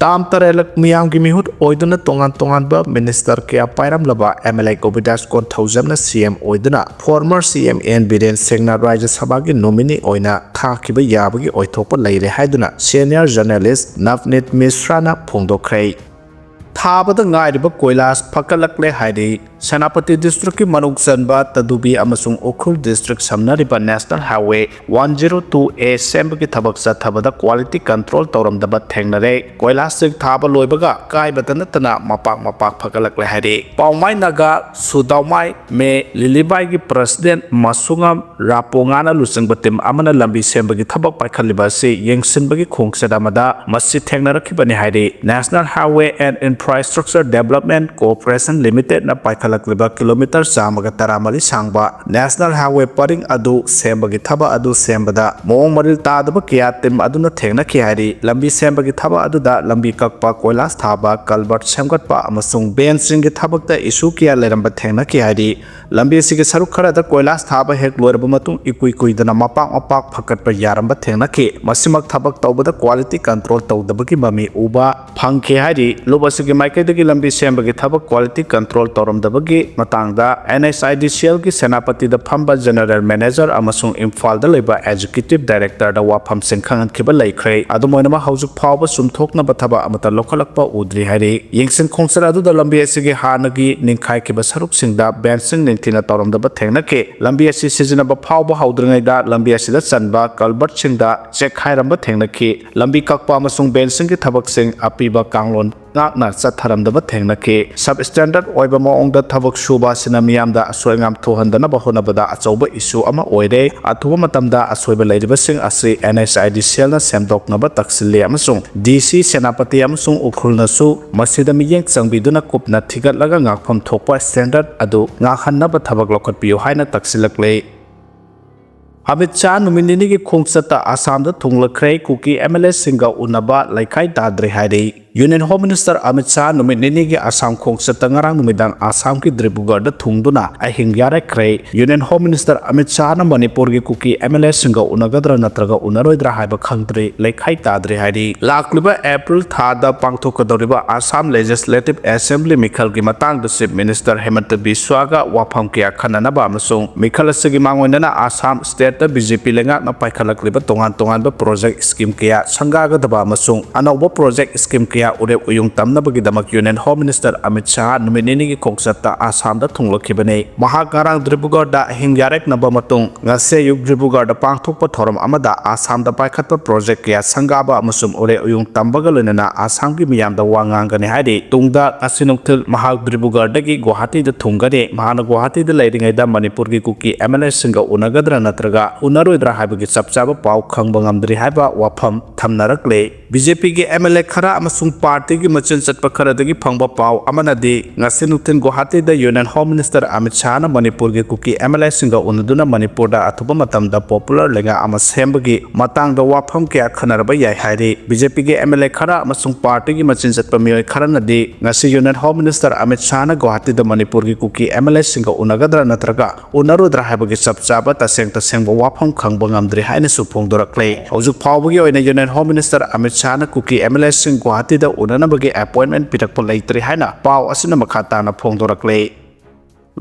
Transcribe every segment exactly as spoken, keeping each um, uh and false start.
ꯇꯥꯝ ꯇꯔꯦꯠꯂꯛ ꯃꯤꯌꯥꯝꯒꯤ ꯃꯤꯍꯨꯠ ꯑꯣꯏꯗꯨꯅ ꯇꯣꯉꯥꯟ ꯇꯣꯉꯥꯟꯕ ꯃꯤꯅꯤꯁꯇꯔ ꯀꯌꯥ ꯄꯥꯏꯔꯝꯂꯕ ꯑꯦꯝ ꯑꯦꯜ ꯑꯦ ꯒꯣꯕꯤꯟꯗꯥꯁ ꯀꯣꯟꯊꯧꯖꯝꯅ ꯁꯤ ꯑꯦꯝ ꯑꯣꯏꯗꯨꯅ ꯐꯣꯔꯃꯔ ꯁꯤ ꯑꯦꯝ ꯑꯦꯟ ꯕꯤꯔꯦꯟ ꯁꯤꯡꯅ ꯔꯥꯖ꯭ꯌ ꯁꯚꯥꯒꯤ ꯅꯣꯃꯤꯅꯤ ꯑꯣꯏꯅ ꯊꯥꯈꯤꯕ ꯌꯥꯕꯒꯤ ꯑꯣꯏꯊꯣꯛꯄ ꯂꯩꯔꯦ ꯍꯥꯏꯗꯨꯅ ꯁꯦꯅꯤꯌꯔ ꯖꯔꯅꯦꯂꯤꯁ ꯅꯕꯅꯤꯠ ꯃꯤꯁ꯭ꯔꯥꯅ ꯐꯣꯡꯗꯣꯛꯈ꯭ꯔꯦ꯫ ꯊꯥꯕꯗ ꯉꯥꯏꯔꯤꯕ ꯀꯣꯏꯂꯥꯁ ꯐꯒꯠꯂꯛꯂꯦ ꯍꯥꯏꯔꯤ꯫ ꯁꯦꯅꯥꯄꯇꯤ ꯗꯤꯁꯇ꯭ꯔꯤꯛꯀꯤ ꯃꯅꯨꯡ ꯆꯟꯕ ꯇꯗꯨꯕꯤ ꯑꯃꯁꯨꯡ ꯎꯈ꯭ꯔꯨꯜ ꯗꯤꯁꯇ꯭ꯔꯤꯛ ꯁꯝꯅꯔꯤꯕ national highway one zero two A ꯁꯦꯝꯕꯒꯤ ꯊꯕꯛ ꯆꯠꯊꯕꯗ ꯀ꯭ꯋꯥꯂꯤꯇꯤ ꯀꯟꯇ꯭ꯔꯣꯜ ꯇꯧꯔꯝꯗꯕ ꯊꯦꯡꯅꯔꯦ꯫ ꯀꯣꯏꯂꯥꯁꯁꯤꯡ ꯊꯥꯕ ꯂꯣꯏꯕꯒ ꯀꯥꯏꯕꯇ ꯅꯠꯇꯅ ꯃꯄꯥꯛ ꯃꯄꯥꯛ ꯐꯒꯠꯂꯛꯂꯦ ꯍꯥꯏꯔꯤ꯫ ꯄꯥꯎꯃꯥꯏ ꯅꯥꯒꯥ ꯁꯨꯗꯥꯎꯃꯥꯏ ꯃꯦ ꯂꯤꯂꯤꯕꯥꯏꯒꯤ ꯄ꯭ꯔꯁꯤꯗꯦꯟ ꯃꯁꯨꯉꯝ ꯔꯥꯄꯣꯉꯥꯅ ꯂꯨꯆꯤꯡꯕ ꯇꯤꯝ ꯑꯃꯅ ꯂꯝꯕꯤ ꯁꯦꯝꯕꯒꯤ ꯊꯕꯛ ꯄꯥꯏꯈꯠꯂꯤꯕ ꯑꯁꯤ ꯌꯦꯡꯁꯤꯟꯕꯒꯤ ꯈꯣꯡꯆꯠ ꯑꯃꯗ ꯃꯁꯤ ꯊꯦꯡꯅꯔꯛꯈꯤꯕꯅꯤ ꯍꯥꯏꯔꯤ꯫ National Highway and Infrastructure Development Corporation Limitedꯅ ꯄꯥꯏꯈꯠꯂꯛꯂꯤꯕ ꯀꯤꯂꯣꯃꯤꯇꯔ ꯆꯥꯝꯃꯒ ꯇꯔꯥꯃꯔꯤ ꯁꯥꯡꯕ ꯅꯦꯁꯅꯦꯜ ꯍꯥꯏꯋꯦ ꯄꯔꯤꯡ ꯑꯗꯨ ꯁꯦꯝꯕꯒꯤ ꯊꯕꯛ ꯑꯗꯨ ꯁꯦꯝꯕꯗ ꯃꯑꯣꯡ ꯃꯔꯤꯜ ꯇꯥꯗꯕ ꯀꯌꯥ ꯇꯤꯝ ꯑꯗꯨꯅ ꯊꯦꯡꯅꯈꯤ ꯍꯥꯏꯔꯤ꯫ ꯂꯝꯕꯤ ꯁꯦꯝꯕꯒꯤ ꯊꯕꯛ ꯑꯗꯨꯗ ꯂꯝꯕꯤ ꯀꯛꯄ, ꯀꯣꯏꯂꯥꯁ ꯊꯥꯕ, ꯀꯜꯚꯔꯠ ꯁꯦꯝꯒꯠꯄ ꯑꯃꯁꯨꯡ ꯕꯦꯟꯁꯤꯡꯒꯤ ꯊꯕꯛꯇ ꯏꯁꯨ ꯀꯌꯥ ꯂꯩꯔꯝꯕ ꯊꯦꯡꯅꯈꯤ ꯍꯥꯏꯔꯤ꯫ ꯂꯝꯕꯤ ꯑꯁꯤꯒꯤ ꯁꯔꯨꯛ ꯈꯔꯗ ꯀꯣꯏꯂꯥꯁ ꯊꯥꯕ ꯍꯦꯛ ꯂꯣꯏꯔꯕ ꯃꯇꯨꯡ ꯏꯀꯨꯏ ꯀꯨꯏꯗꯅ ꯃꯄꯥꯛ ꯃꯄꯥꯛ ꯐꯒꯠꯄ ꯌꯥꯔꯝꯕ ꯊꯦꯡꯅꯈꯤ꯫ ꯃꯁꯤꯃꯛ ꯊꯕꯛ ꯇꯧꯕꯗ ꯀ꯭ꯋꯥꯂꯤꯇꯤ ꯀꯟꯇ꯭ꯔꯣꯜ ꯇꯧꯗꯕꯒꯤ ꯃꯃꯤ ꯎꯕ ꯐꯪꯈꯤ ꯍꯥꯏꯔꯤ꯫ ꯂꯨꯞ ꯑꯁꯤꯒꯤ ꯃꯥꯏꯀꯩꯗꯒꯤ ꯂꯝꯕꯤ ꯁꯦꯝꯕꯒꯤ ꯊꯕꯛ ꯀ꯭ꯋꯥꯂꯤꯇꯤ ꯀꯟꯇ꯭ꯔꯣꯜ ꯇꯧꯔꯝꯗꯕꯒꯤ ꯃꯇꯥꯡꯗ ꯑꯦꯟ ꯑꯩꯆ ꯑꯥꯏ ꯗꯤ ꯁꯤ ꯑꯦꯜꯒꯤ ꯁꯦꯅꯥꯄꯇꯤꯗ ꯐꯝꯕ ꯖꯦꯅꯔꯦꯜ ꯃꯦꯅꯦꯖꯔ ꯑꯃꯁꯨꯡ ꯏꯝꯐꯥꯜꯗ ꯂꯩꯕ ꯑꯦꯛꯖꯤꯀ꯭ꯌꯨꯇꯤꯚ ꯗꯥꯏꯔꯦꯛꯇꯔꯗ ꯋꯥꯐꯝꯁꯤꯡ ꯈꯪꯍꯟꯈꯤꯕ ꯂꯩꯈ꯭ꯔꯦ꯫ ꯑꯗꯨꯝ ꯑꯣꯏꯅꯃꯛ, ꯍꯧꯖꯤꯛ ꯐꯥꯎꯕ ꯆꯨꯝꯊꯣꯛꯅꯕ ꯊꯕꯛ ꯑꯃꯠꯇ ꯂꯧꯈꯠꯂꯛꯄ ꯎꯗ꯭ꯔꯤ ꯍꯥꯏꯔꯤ꯫ ꯌꯦꯡꯁꯤꯟ ꯈꯣꯡꯆꯠ ꯑꯗꯨꯗ ꯂꯝꯕꯤ ꯑꯁꯤꯒꯤ ꯍꯥꯟꯅꯒꯤ ꯅꯤꯡꯈꯥꯏꯈꯤꯕ ꯁꯔꯨꯛꯁꯤꯡꯗ ꯕꯦꯟꯁꯤꯡ ꯅꯤꯡꯊꯤꯅ ꯇꯧꯔꯝꯗꯕ ꯊꯦꯡꯅꯈꯤ꯫ ꯂꯝꯕꯤ ꯑꯁꯤ ꯁꯤꯖꯤꯟꯅꯕ ꯐꯥꯎꯕ ꯍꯧꯗ꯭ꯔꯤꯉꯩꯗ ꯂꯝꯕꯤ ꯑꯁꯤꯗ ꯆꯟꯕ ꯀꯜꯚꯔꯠꯁꯤꯡꯗ ꯆꯦꯛꯈꯥꯏꯔꯝꯕ ꯊꯦꯡꯅꯈꯤ꯫ ꯂꯝꯕꯤ ꯀꯛꯄ ꯑꯃꯁꯨꯡ ꯕꯦꯟꯁꯤꯡꯒꯤ ꯊꯕꯛꯁꯤꯡ ꯑꯄꯤꯕ ꯀꯥꯡꯂꯣꯟ ꯉꯥꯛꯅ ꯆꯠꯊꯔꯝꯗꯕ ꯊꯦꯡꯅꯈꯤ꯫ ꯁꯕ ꯁ꯭ꯇꯦꯟꯗꯔꯗ ꯑꯣꯏꯕ ꯃꯑꯣꯡꯗ ꯊꯕꯛ ꯁꯨꯕ ꯑꯁꯤꯅ ꯃꯤꯌꯥꯝꯗ ꯑꯁꯣꯏ ꯑꯉꯥꯝ ꯊꯣꯛꯍꯟꯗꯅꯕ ꯍꯣꯠꯅꯕꯗ ꯑꯆꯧꯕ ꯏꯁꯨ ꯑꯃ ꯑꯣꯏꯔꯦ꯫ ꯑꯊꯨꯕ ꯃꯇꯝꯗ ꯑꯁꯣꯏꯕ ꯂꯩꯔꯤꯕꯁꯤꯡ ꯑꯁꯤ ꯑꯦꯟ ꯑꯩꯆ ꯑꯥꯏ ꯗꯤ ꯁꯤ ꯑꯦꯜꯅ ꯁꯦꯝꯗꯣꯛꯅꯕ ꯇꯛꯁꯤꯜꯂꯤ ꯑꯃꯁꯨꯡ ꯗꯤ ꯁꯤ ꯁꯦꯅꯥꯄꯇꯤ ꯑꯃꯁꯨꯡ ꯎꯈ꯭ꯔꯨꯜꯅꯁꯨ ꯃꯁꯤꯗ ꯃꯤꯠꯌꯦꯡ ꯆꯪꯕꯤꯗꯨꯅ ꯀꯨꯞꯅ ꯊꯤꯒꯠꯂꯒ ꯉꯥꯛꯐꯝ ꯊꯣꯛꯄ ꯁ꯭ꯇꯦꯟꯗꯔꯗ ꯑꯗꯨ ꯉꯥꯛꯍꯟꯅꯕ ꯊꯕꯛ ꯂꯧꯈꯠꯄꯤꯌꯨ ꯍꯥꯏꯅ ꯇꯛꯁꯤꯜꯂꯛꯂꯦ꯫ ꯑꯃꯤꯠ ꯁꯥꯍ ꯅꯨꯃꯤꯠ ꯅꯤꯅꯤꯒꯤ ꯈꯣꯡꯆꯠꯇ ꯑꯁꯥꯝꯗ ꯊꯨꯡꯂꯈ꯭ꯔꯦ꯫ ꯀꯨꯀꯤ ꯑꯦꯝ ꯑꯦꯜ ꯑꯦꯁꯤꯡꯒ ꯎꯅꯕ ꯂꯩꯈꯥꯏ ꯇꯥꯗ꯭ꯔꯦ ꯍꯥꯏꯔꯤ꯫ Union Home Minister Amit Shah ꯅꯨꯃꯤꯠ ꯅꯤꯅꯤꯒꯤ ꯑꯁꯥꯝ ꯈꯣꯡꯆꯠꯇ ꯉꯔꯥꯡ ꯅꯨꯃꯤꯗꯥꯡ ꯑꯁꯥꯝꯒꯤ ꯗꯤꯕ꯭ꯔꯨꯒꯔꯗ ꯊꯨꯡꯗꯨꯅ ꯑꯍꯤꯡ ꯌꯥꯔꯦꯛꯈ꯭ꯔꯦ꯫ Union Home Minister ꯑꯃꯤꯠ ꯁꯥꯍꯅ ꯃꯅꯤꯄꯨꯔꯒꯤ ꯀꯨꯀꯤ M L A ꯁꯤꯡꯒ ꯎꯅꯒꯗ꯭ꯔꯥ ꯅꯠꯇ꯭ꯔꯒ ꯎꯅꯔꯣꯏꯗ꯭ꯔꯥ ꯍꯥꯏꯕ ꯈꯪꯗ꯭ꯔꯤ, ꯂꯩꯈꯥꯏ ꯇꯥꯗ꯭ꯔꯤ ꯍꯥꯏꯔꯤ꯫ ꯂꯥꯛꯂꯤꯕ ꯑꯦꯄ꯭ꯔꯤꯜ ꯊꯥꯗ ꯄꯥꯡꯊꯣꯛꯀꯗꯧꯔꯤꯕ ꯑꯁꯥꯝ Legislative Assembly ꯃꯤꯈꯜꯒꯤ ꯃꯇꯥꯡꯗ Chief Minister ꯍꯦꯃꯟꯇ ꯕꯤꯁ꯭ꯋꯥꯒ ꯋꯥꯐꯝ ꯀꯌꯥ ꯈꯟꯅꯅꯕ ꯑꯃꯁꯨꯡ ꯃꯤꯈꯜ ꯑꯁꯤꯒꯤ ꯃꯥꯡꯑꯣꯏꯅꯅ ꯑꯁꯥꯝ state ꯕꯤ ꯖꯦ ꯄꯤ ꯂꯩꯉꯥꯛꯅ ꯄꯥꯏꯈꯠꯂꯛꯂꯤꯕ ꯇꯣꯉꯥꯟ ꯇꯣꯉꯥꯟꯕ project scheme ꯀꯌꯥ ꯁꯪꯒꯥꯒꯗꯕ ꯑꯃꯁꯨꯡ ꯑꯅꯧꯕ project scheme ꯀꯌꯥ ꯎꯔꯦꯞ ꯎꯌꯨꯡ ꯇꯝꯅꯕꯒꯤꯗꯃꯛ Union Home Minister Amit Shah ꯅꯨꯃꯤꯠ ꯅꯤꯅꯤꯒꯤ ꯈꯣꯡꯆꯠꯇ ꯑꯁꯥꯝꯗ ꯊꯨꯡꯂꯛꯈꯤꯕꯅꯤ꯫ ꯃꯍꯥꯛ ꯉꯔꯥꯡ ꯗꯤꯕ꯭ꯔꯨꯒꯔꯗ ꯑꯍꯤꯡ ꯌꯥꯔꯦꯛꯅꯕ ꯃꯇꯨꯡ ꯉꯁꯤ ꯑꯌꯨꯛ ꯗꯤꯕ꯭ꯔꯨꯒꯔꯗ ꯄꯥꯡꯊꯣꯛꯄ ꯊꯧꯔꯝ ꯑꯃꯗ ꯑꯁꯥꯝꯗ ꯄꯥꯏꯈꯠꯄ project ꯀꯌꯥ ꯁꯪꯒꯥꯕ ꯑꯃꯁꯨꯡ ꯎꯔꯦꯞ ꯎꯌꯨꯡ ꯇꯝꯕꯒ ꯂꯣꯏꯅꯅ ꯑꯁꯥꯝꯒꯤ ꯃꯤꯌꯥꯝꯗ ꯋꯥ ꯉꯥꯡꯒꯅꯤ ꯍꯥꯏꯔꯤ꯫ ꯇꯨꯡꯗ ꯉꯁꯤ ꯅꯨꯡꯊꯤꯜ ꯃꯍꯥꯛ ꯗꯤꯕ꯭ꯔꯨꯒꯔꯗꯒꯤ ꯒꯨꯋꯥꯍꯥꯇꯤꯗ ꯊꯨꯡꯒꯅꯤ꯫ ꯃꯍꯥꯛꯅ ꯒꯨꯋꯥꯍꯥꯇꯤꯗ ꯂꯩꯔꯤꯉꯩꯗ ꯃꯅꯤꯄꯨꯔꯒꯤ ꯀꯨꯀꯤ M L A ꯁꯤꯡꯒ ꯎꯅꯒꯗ꯭ꯔꯥ ꯅꯠꯇ꯭ꯔꯒ ꯎꯅꯔꯣꯏꯗ꯭ꯔꯥ ꯍꯥꯏꯕꯒꯤ ꯆꯞ ꯆꯥꯕ ꯄꯥꯎ ꯈꯪꯕ ꯉꯝꯗ꯭ꯔꯤ ꯍꯥꯏꯕ ꯋꯥꯐꯝ ꯊꯝꯅꯔꯛꯂꯦ꯫ ꯕꯤ ꯖꯦ ꯄꯤꯒꯤ M L A ꯈꯔ ꯑꯃꯁꯨꯡ partyꯒꯤ ꯃꯆꯤꯟ ꯆꯠꯄ ꯈꯔꯗꯒꯤ ꯐꯪꯕ ꯄꯥꯎ ꯑꯃꯅꯗꯤ ꯉꯁꯤ ꯅꯨꯡꯊꯤꯜ ꯒꯨꯋꯥꯍꯥꯇꯤꯗ Union Home Minister ꯑꯃꯤꯠ ꯁꯥꯍꯅ ꯃꯅꯤꯄꯨꯔꯒꯤ ꯀꯨꯀꯤ M L A ꯁꯤꯡꯒ ꯎꯅꯗꯨꯅ ꯃꯅꯤꯄꯨꯔꯗ ꯑꯊꯨꯕ ꯃꯇꯝꯗ popular ꯂꯩꯉꯥꯛ ꯑꯃ ꯁꯦꯝꯕꯒꯤ ꯃꯇꯥꯡꯗ ꯋꯥꯐꯝ ꯀꯌꯥ ꯈꯟꯅꯔꯕ ꯌꯥꯏ ꯍꯥꯏꯔꯤ꯫ ꯕꯤ ꯖꯦ ꯄꯤꯒꯤ M L A ꯈꯔ ꯑꯃꯁꯨꯡ partyꯒꯤ ꯃꯆꯤꯟ ꯆꯠꯄ ꯃꯤꯑꯣꯏ ꯈꯔꯅꯗꯤ ꯉꯁꯤ Union Home Minister ꯑꯃꯤꯠ ꯁꯥꯍꯅ ꯒꯨꯋꯥꯍꯥꯇꯤꯗ ꯃꯅꯤꯄꯨꯔꯒꯤ ꯀꯨꯀꯤ M L A ꯁꯤꯡꯒ ꯎꯅꯒꯗ꯭ꯔꯥ ꯅꯠꯇ꯭ꯔꯒ ꯎꯅꯔꯣꯏꯗ꯭ꯔꯥ ꯍꯥꯏꯕꯒꯤ ꯆꯞ ꯆꯥꯕ ꯇꯁꯦꯡ ꯇꯁꯦꯡꯕ ꯋꯥꯐꯝ ꯈꯪꯕ ꯉꯝꯗ꯭ꯔꯤ ꯍꯥꯏꯅꯁꯨ ꯐꯣꯡꯗꯣꯔꯛꯂꯦ꯫ ꯍꯧꯖꯤꯛ ꯐꯥꯎꯕꯒꯤ ꯑꯣꯏꯅ Union Home Minister Amit ꯁꯥꯍꯅ Kuki M L A ꯁꯤꯡ ꯒꯨꯋꯥꯍꯥꯇꯤꯗ ꯎꯅꯅꯕꯒꯤ appointment ꯄꯤꯔꯛꯄ ꯂꯩꯇ꯭ꯔꯤ ꯍꯥꯏꯅ ꯄꯥꯎ ꯑꯁꯤꯅ ꯃꯈꯥ ꯇꯥꯅ ꯐꯣꯡꯗꯣꯔꯛꯂꯦ꯫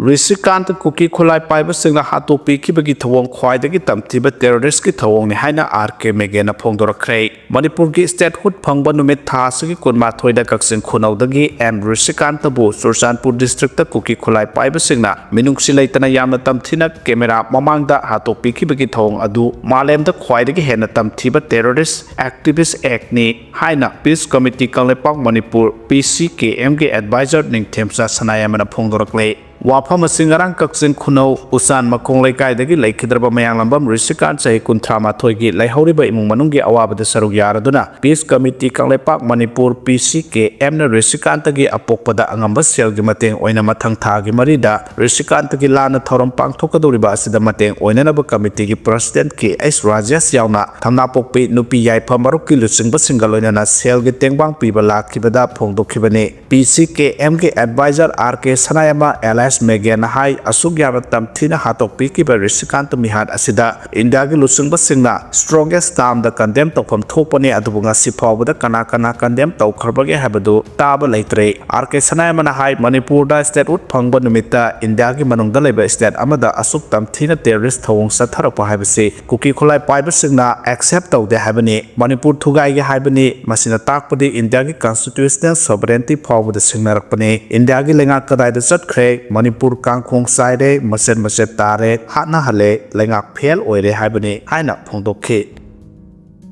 ꯔꯤꯁꯤꯀꯥꯟꯇ ꯀꯨꯀꯤ ꯈꯨꯠꯂꯥꯏ ꯄꯥꯏꯕꯁꯤꯡꯅ ꯍꯥꯠꯇꯣꯛꯄꯤꯈꯤꯕꯒꯤ ꯊꯧꯑꯣꯡ ꯈ꯭ꯋꯥꯏꯗꯒꯤ ꯇꯝꯊꯤꯕ terroristꯀꯤ ꯊꯧꯑꯣꯡꯅꯤ ꯍꯥꯏꯅ ꯑꯥꯔ ꯀꯦ ꯃꯦꯒꯦꯅ ꯐꯣꯡꯗꯣꯔꯛꯈ꯭ꯔꯦ꯫ ꯃꯅꯤꯄꯨꯔꯒꯤ statehood ꯐꯪꯕ ꯅꯨꯃꯤꯠ ꯊꯥ ꯑꯁꯤꯒꯤ ꯀꯨꯟꯃꯥꯊꯣꯏꯗ ꯀꯛꯆꯤꯡ ꯈꯨꯅꯧꯗꯒꯤ ꯑꯦꯝ ꯔꯤꯁꯤꯀꯥꯟꯇꯕꯨ ꯆꯨꯔꯆꯥꯟꯄꯨꯔ districtꯇ ꯀꯨꯀꯤ ꯈꯨꯠꯂꯥꯏ ꯄꯥꯏꯕꯁꯤꯡꯅ ꯃꯤꯅꯨꯡꯁꯤ ꯂꯩꯇꯅ ꯌꯥꯝꯅ ꯇꯝꯊꯤꯅ camera ꯃꯃꯥꯡꯗ ꯍꯥꯠꯇꯣꯛꯄꯤꯈꯤꯕꯒꯤ ꯊꯧꯑꯣꯡ ꯑꯗꯨ ꯃꯥꯂꯦꯝꯗ ꯈ꯭ꯋꯥꯏꯗꯒꯤ ꯍꯦꯟꯅ ꯇꯝꯊꯤꯕ terrorist activist actꯅꯤ ꯍꯥꯏꯅ Peace Committee Kangleipak Manipur P C K Mꯒꯤ advisor ꯅꯤꯡꯊꯦꯝꯆꯥ ꯁꯅꯥꯌꯥꯏꯃꯅ ꯐꯣꯡꯗꯣꯔꯛꯂꯦ꯫ ꯋꯥꯐꯝ ꯑꯁꯤ ꯉꯔꯥꯡ ꯀꯛꯆꯤꯡ ꯈꯨꯅꯧ ꯎꯆꯥꯟ ꯃꯈꯣꯡ ꯂꯩꯀꯥꯏꯗꯒꯤ ꯂꯩꯈꯤꯗ꯭ꯔꯕ ꯃꯌꯥꯡꯂꯝꯕꯝ ꯔꯤꯁꯤꯀꯥꯟ, ꯆꯍꯤ ꯀꯨꯟꯊ꯭ꯔꯥ ꯃꯥꯊꯣꯏꯒꯤ, ꯂꯩꯍꯧꯔꯤꯕ ꯏꯃꯨꯡ ꯃꯅꯨꯡꯒꯤ ꯑꯋꯥꯕꯗ ꯁꯔꯨꯛ ꯌꯥꯔꯗꯨꯅ Peace Committee Kangleipak Manipur, P C K M ꯅ ꯔꯤꯁꯤꯀꯥꯟꯇꯒꯤ ꯑꯄꯣꯛꯄꯗ ꯑꯉꯝꯕ ꯁꯦꯜꯒꯤ ꯃꯇꯦꯡ ꯑꯣꯏꯅ ꯃꯊꯪ ꯊꯥꯒꯤ ꯃꯔꯤꯗ ꯔꯤꯁꯤꯀꯥꯟꯇꯒꯤ ꯂꯥꯟꯅ ꯊꯧꯔꯝ ꯄꯥꯡꯊꯣꯛꯀꯗꯧꯔꯤꯕ ꯑꯁꯤꯗ ꯃꯇꯦꯡ ꯑꯣꯏꯅꯅꯕ committee ꯒꯤ president K H ꯔꯥꯖꯦꯁ ꯌꯥꯎꯅ ꯊꯝꯅꯥꯄꯣꯛꯄꯤ ꯅꯨꯄꯤ ꯌꯥꯏꯐ ꯃꯔꯨꯞꯀꯤ ꯂꯨꯆꯤꯡꯕꯁꯤꯡꯒ ꯂꯣꯏꯅꯅ ꯁꯦꯜꯒꯤ ꯇꯦꯡꯕꯥꯡ ꯄꯤꯕ ꯂꯥꯛꯈꯤꯕꯗ ꯐꯣꯡꯗꯣꯛꯈꯤꯕꯅꯤ꯫ P C K M ꯒꯤ advisor R K ꯁꯅꯥꯌꯥꯝꯕ alias ꯃꯦꯒꯦꯅ ꯍꯥꯏ, ꯑꯁꯨꯛ ꯌꯥꯝꯅ ꯇꯝꯊꯤꯅ ꯍꯥꯠꯇꯣꯛꯄꯤꯈꯤꯕ ꯔꯤꯁꯤꯀꯥꯟꯇ ꯃꯤꯍꯥꯠ ꯑꯁꯤꯗ ꯏꯟꯗꯤꯌꯥꯒꯤ ꯂꯨꯆꯤꯡꯕꯁꯤꯡꯅ strongest term ꯗ condemn ꯇꯧꯐꯝ ꯊꯣꯛꯄꯅꯤ, ꯑꯗꯨꯕꯨ ꯉꯁꯤ ꯐꯥꯎꯕꯗ ꯀꯅꯥ ꯀꯅꯥ condemn ꯇꯧꯈ꯭ꯔꯕꯒꯦ ꯍꯥꯏꯕꯗꯨ ꯇꯥꯕ ꯂꯩꯇ꯭ꯔꯦ꯫ R K ꯁꯅꯥꯌꯥꯝꯕꯅ ꯍꯥꯏ, ꯃꯅꯤꯄꯨꯔꯗ statehood ꯐꯪꯕ ꯅꯨꯃꯤꯠꯇ ꯏꯟꯗꯤꯌꯥꯒꯤ ꯃꯅꯨꯡꯗ ꯂꯩꯕ state ꯑꯃꯗ ꯑꯁꯨꯛ ꯇꯝꯊꯤꯅ terrorist ꯊꯧꯑꯣꯡ ꯆꯠꯊꯔꯛꯄ ꯍꯥꯏꯕꯁꯤ ꯀꯨꯀꯤ ꯈꯨꯠꯂꯥꯏ ꯄꯥꯏꯕꯁꯤꯡꯅ accept ꯇꯧꯗꯦ ꯍꯥꯏꯕꯅꯤ꯫ ꯃꯅꯤꯄꯨꯔ ꯊꯨꯒꯥꯏꯒꯦ ꯍꯥꯏꯕꯅꯤ꯫ ꯃꯁꯤꯅ ꯇꯥꯛꯄꯗꯤ ꯏꯟꯗꯤꯌꯥꯒꯤ constitutional sovereignty ꯐꯥꯎꯕꯗ ꯁꯤꯡꯅꯔꯛꯄꯅꯤ꯫ ꯏꯟꯗꯤꯌꯥꯒꯤ ꯂꯩꯉꯥꯛ ꯀꯗꯥꯏꯗ ꯆꯠꯈ꯭ꯔꯦ? ꯃꯅꯤꯄꯨꯔ ꯀꯥꯡꯈꯣꯡ ꯆꯥꯏꯔꯦ, ꯃꯆꯦꯠ ꯃꯆꯦꯠ ꯇꯥꯔꯦ, ꯍꯥꯠꯅꯍꯜꯂꯦ, ꯂꯩꯉꯥꯛ fail ꯑꯣꯏꯔꯦ ꯍꯥꯏꯕꯅꯤ ꯍꯥꯏꯅ ꯐꯣꯡꯗꯣꯛꯈꯤ꯫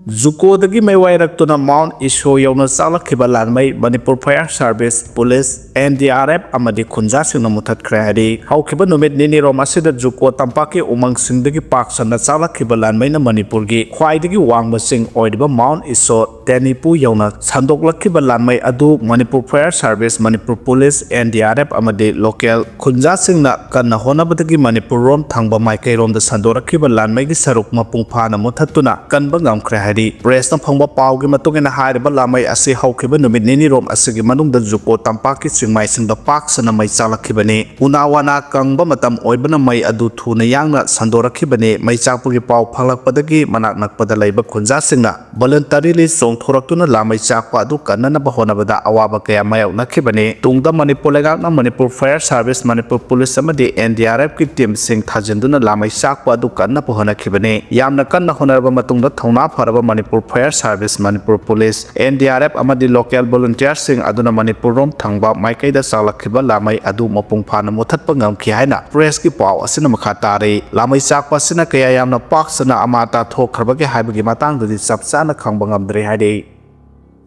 ꯖꯨꯀꯣꯗꯒꯤ ꯃꯩ ꯋꯥꯏꯔꯛꯇꯨꯅ Mount Iso ꯌꯧꯅ ꯆꯥꯛꯂꯛꯈꯤꯕ ꯂꯥꯟꯃꯩ Manipur Fire Service, Police, N D R F ꯑꯃꯗꯤ ꯈꯨꯟꯖꯥꯁꯤꯡꯅ ꯃꯨꯊꯠꯈ꯭ꯔꯦ ꯍꯥꯏꯔꯤ꯫ ꯍꯧꯈꯤꯕ ꯅꯨꯃꯤꯠ ꯅꯤꯅꯤꯔꯣꯝ ꯑꯁꯤꯗ ꯖꯨꯀꯣ ꯇꯝꯄꯥꯛꯀꯤ ꯎꯃꯪꯁꯤꯡꯗꯒꯤ ꯄꯥꯛ ꯁꯟꯅ ꯆꯥꯛꯂꯛꯈꯤꯕ ꯂꯥꯟꯃꯩꯅ ꯃꯅꯤꯄꯨꯔꯒꯤ ꯈ꯭ꯋꯥꯏꯗꯒꯤ ꯋꯥꯡꯕ ꯆꯤꯡ ꯑꯣꯏꯔꯤꯕ Mount Iso ꯇꯦꯅꯤꯄꯨ ꯌꯧꯅ ꯁꯟꯗꯣꯛꯂꯛꯈꯤꯕ ꯂꯥꯟꯃꯩ ꯑꯗꯨ Manipur Fire Service, Manipur Police, N D R F ꯑꯃꯗꯤ local ꯈꯨꯟꯖꯥꯁꯤꯡꯅ ꯀꯟꯅ ꯍꯣꯠꯅꯕꯗꯒꯤ ꯃꯅꯤꯄꯨꯔ ꯔꯣꯝ ꯊꯪꯕ ꯃꯥꯏꯀꯩꯔꯣꯝꯗ ꯁꯟꯗꯣꯔꯛꯈꯤꯕ ꯂꯥꯟꯃꯩꯒꯤ ꯁꯔꯨꯛ ꯃꯄꯨꯡ ꯐꯥꯅ ꯃꯨꯊꯠꯇꯨꯅ ꯀꯟꯕ ꯉꯝꯈ꯭ꯔꯦ ꯍꯥꯏꯔꯤ꯫ Press ꯅ ꯐꯪꯕ ꯄꯥꯎꯒꯤ ꯃꯇꯨꯡ ꯏꯟꯅ ꯍꯥꯏꯔꯤꯕ ꯂꯥꯟꯃꯩ ꯑꯁꯤ ꯍꯧꯈꯤꯕ ꯅꯨꯃꯤꯠ ꯅꯤꯅꯤꯔꯣꯝ ꯑꯁꯤꯒꯤ ꯃꯅꯨꯡꯗ ꯖꯨꯀꯣ ꯇꯝꯄꯥꯛꯀꯤ ꯆꯤꯡꯃꯥꯏꯁꯤꯡꯗ ꯄꯥꯛ ꯁꯟꯅ ꯃꯩ ꯆꯥꯛꯂꯛꯈꯤꯕꯅꯤ꯫ ꯎꯅꯥ ꯋꯥꯅꯥ ꯀꯪꯕ ꯃꯇꯝ ꯑꯣꯏꯕꯅ ꯃꯩ ꯑꯗꯨ ꯊꯨꯅ ꯌꯥꯡꯅ ꯁꯟꯗꯣꯔꯛꯈꯤꯕꯅꯤ꯫ ꯃꯩ ꯆꯥꯛꯄꯒꯤ ꯄꯥꯎ ꯐꯪꯂꯛꯄꯗꯒꯤ ꯃꯅꯥꯛ ꯅꯛꯄꯗ ꯂꯩꯕ ꯈꯨꯟꯖꯥꯁꯤꯡꯅ voluntarily ꯆꯣꯡꯊꯣꯔꯛꯇꯨꯅ ꯂꯥꯟꯃꯩ ꯆꯥꯛꯄ ꯑꯗꯨ ꯀꯟꯅꯅꯕ ꯍꯣꯠꯅꯕꯗ ꯑꯋꯥꯕ ꯀꯌꯥ ꯃꯥꯌꯣꯛꯅꯈꯤꯕꯅꯤ꯫ ꯇꯨꯡꯗ ꯃꯅꯤꯄꯨꯔ ꯂꯩꯉꯥꯛꯅ Manipur Fire Service, Manipur Police ꯑꯃꯗꯤ N D R F ꯀꯤ team ꯁꯤꯡ ꯊꯥꯖꯤꯟꯗꯨꯅ ꯂꯥꯟꯃꯩ ꯆꯥꯛꯄ ꯑꯗꯨ ꯀꯟꯅꯕ ꯍꯣꯠꯅꯈꯤꯕꯅꯤ꯫ ꯌꯥꯝꯅ ꯀꯟꯅ ꯍꯣꯠꯅꯔꯕ ꯃꯇꯨꯡꯗ ꯊꯧꯅꯥ ꯐꯔꯕ Manipur Fire Service, Manipur Police, N D R F ꯑꯃꯗꯤ local volunteer ꯁꯤꯡ ꯑꯗꯨꯅ ꯃꯅꯤꯄꯨꯔ ꯔꯣꯝ ꯊꯪꯕ ꯃꯥꯏꯀꯩꯗ ꯆꯥꯛꯂꯛꯈꯤꯕ ꯂꯥꯟꯃꯩ ꯑꯗꯨ ꯃꯄꯨꯡ ꯐꯥꯅ ꯃꯨꯊꯠꯄ ꯉꯝꯈꯤ ꯍꯥꯏꯅ press ꯀꯤ ꯄꯥꯎ ꯑꯁꯤꯅ ꯃꯈꯥ ꯇꯥꯔꯤ꯫ ꯂꯥꯟꯃꯩ ꯆꯥꯛꯄ ꯑꯁꯤꯅ ꯀꯌꯥ ꯌꯥꯝꯅ ꯄꯥꯛ ꯁꯟꯅ ꯑꯃꯥꯡ ꯑꯇꯥ ꯊꯣꯛꯈ꯭ꯔꯕꯒꯦ ꯍꯥꯏꯕꯒꯤ ꯃꯇꯥꯡꯗꯗꯤ ꯆꯞ ꯆꯥꯅ ꯈꯪꯕ ꯉꯝꯗ꯭ꯔꯦ ꯍꯥꯏꯔꯤ꯫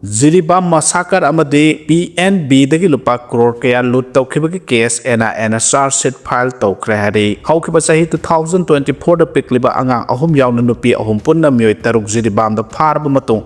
ꯖꯤꯔꯤꯕꯥꯝ ꯃꯁꯥꯀꯔ ꯑꯃꯗꯤ ꯄꯤ ꯑꯦꯟ ꯕꯤꯗꯒꯤ ꯂꯨꯄꯥ ꯀ꯭ꯔꯣꯔ ꯀꯌꯥ ꯂꯨꯠ ꯇꯧꯈꯤꯕꯒꯤ ꯀꯦꯁ ꯑꯦꯟ ꯑꯥꯏ ꯑꯦꯅ ꯆꯥꯔꯖ ꯁꯤꯠ ꯐꯥꯏꯜ ꯇꯧꯈ꯭ꯔꯦ ꯍꯥꯏꯔꯤ꯫ ꯍꯧꯈꯤꯕ ꯆꯍꯤ ꯇꯨ ꯊꯥꯎꯖꯟ ꯇ꯭ꯋꯦꯟꯇꯤ ꯐꯣꯔꯗ ꯄꯤꯛꯂꯤꯕ ꯑꯉꯥꯡ ꯑꯍꯨꯝ ꯌꯥꯎꯅ ꯅꯨꯄꯤ ꯑꯍꯨꯝ ꯄꯨꯟꯅ ꯃꯤꯑꯣꯏ ꯇꯔꯨꯛ ꯖꯤꯔꯤꯕꯥꯝꯗ ꯐꯥꯔꯕ ꯃꯇꯨꯡ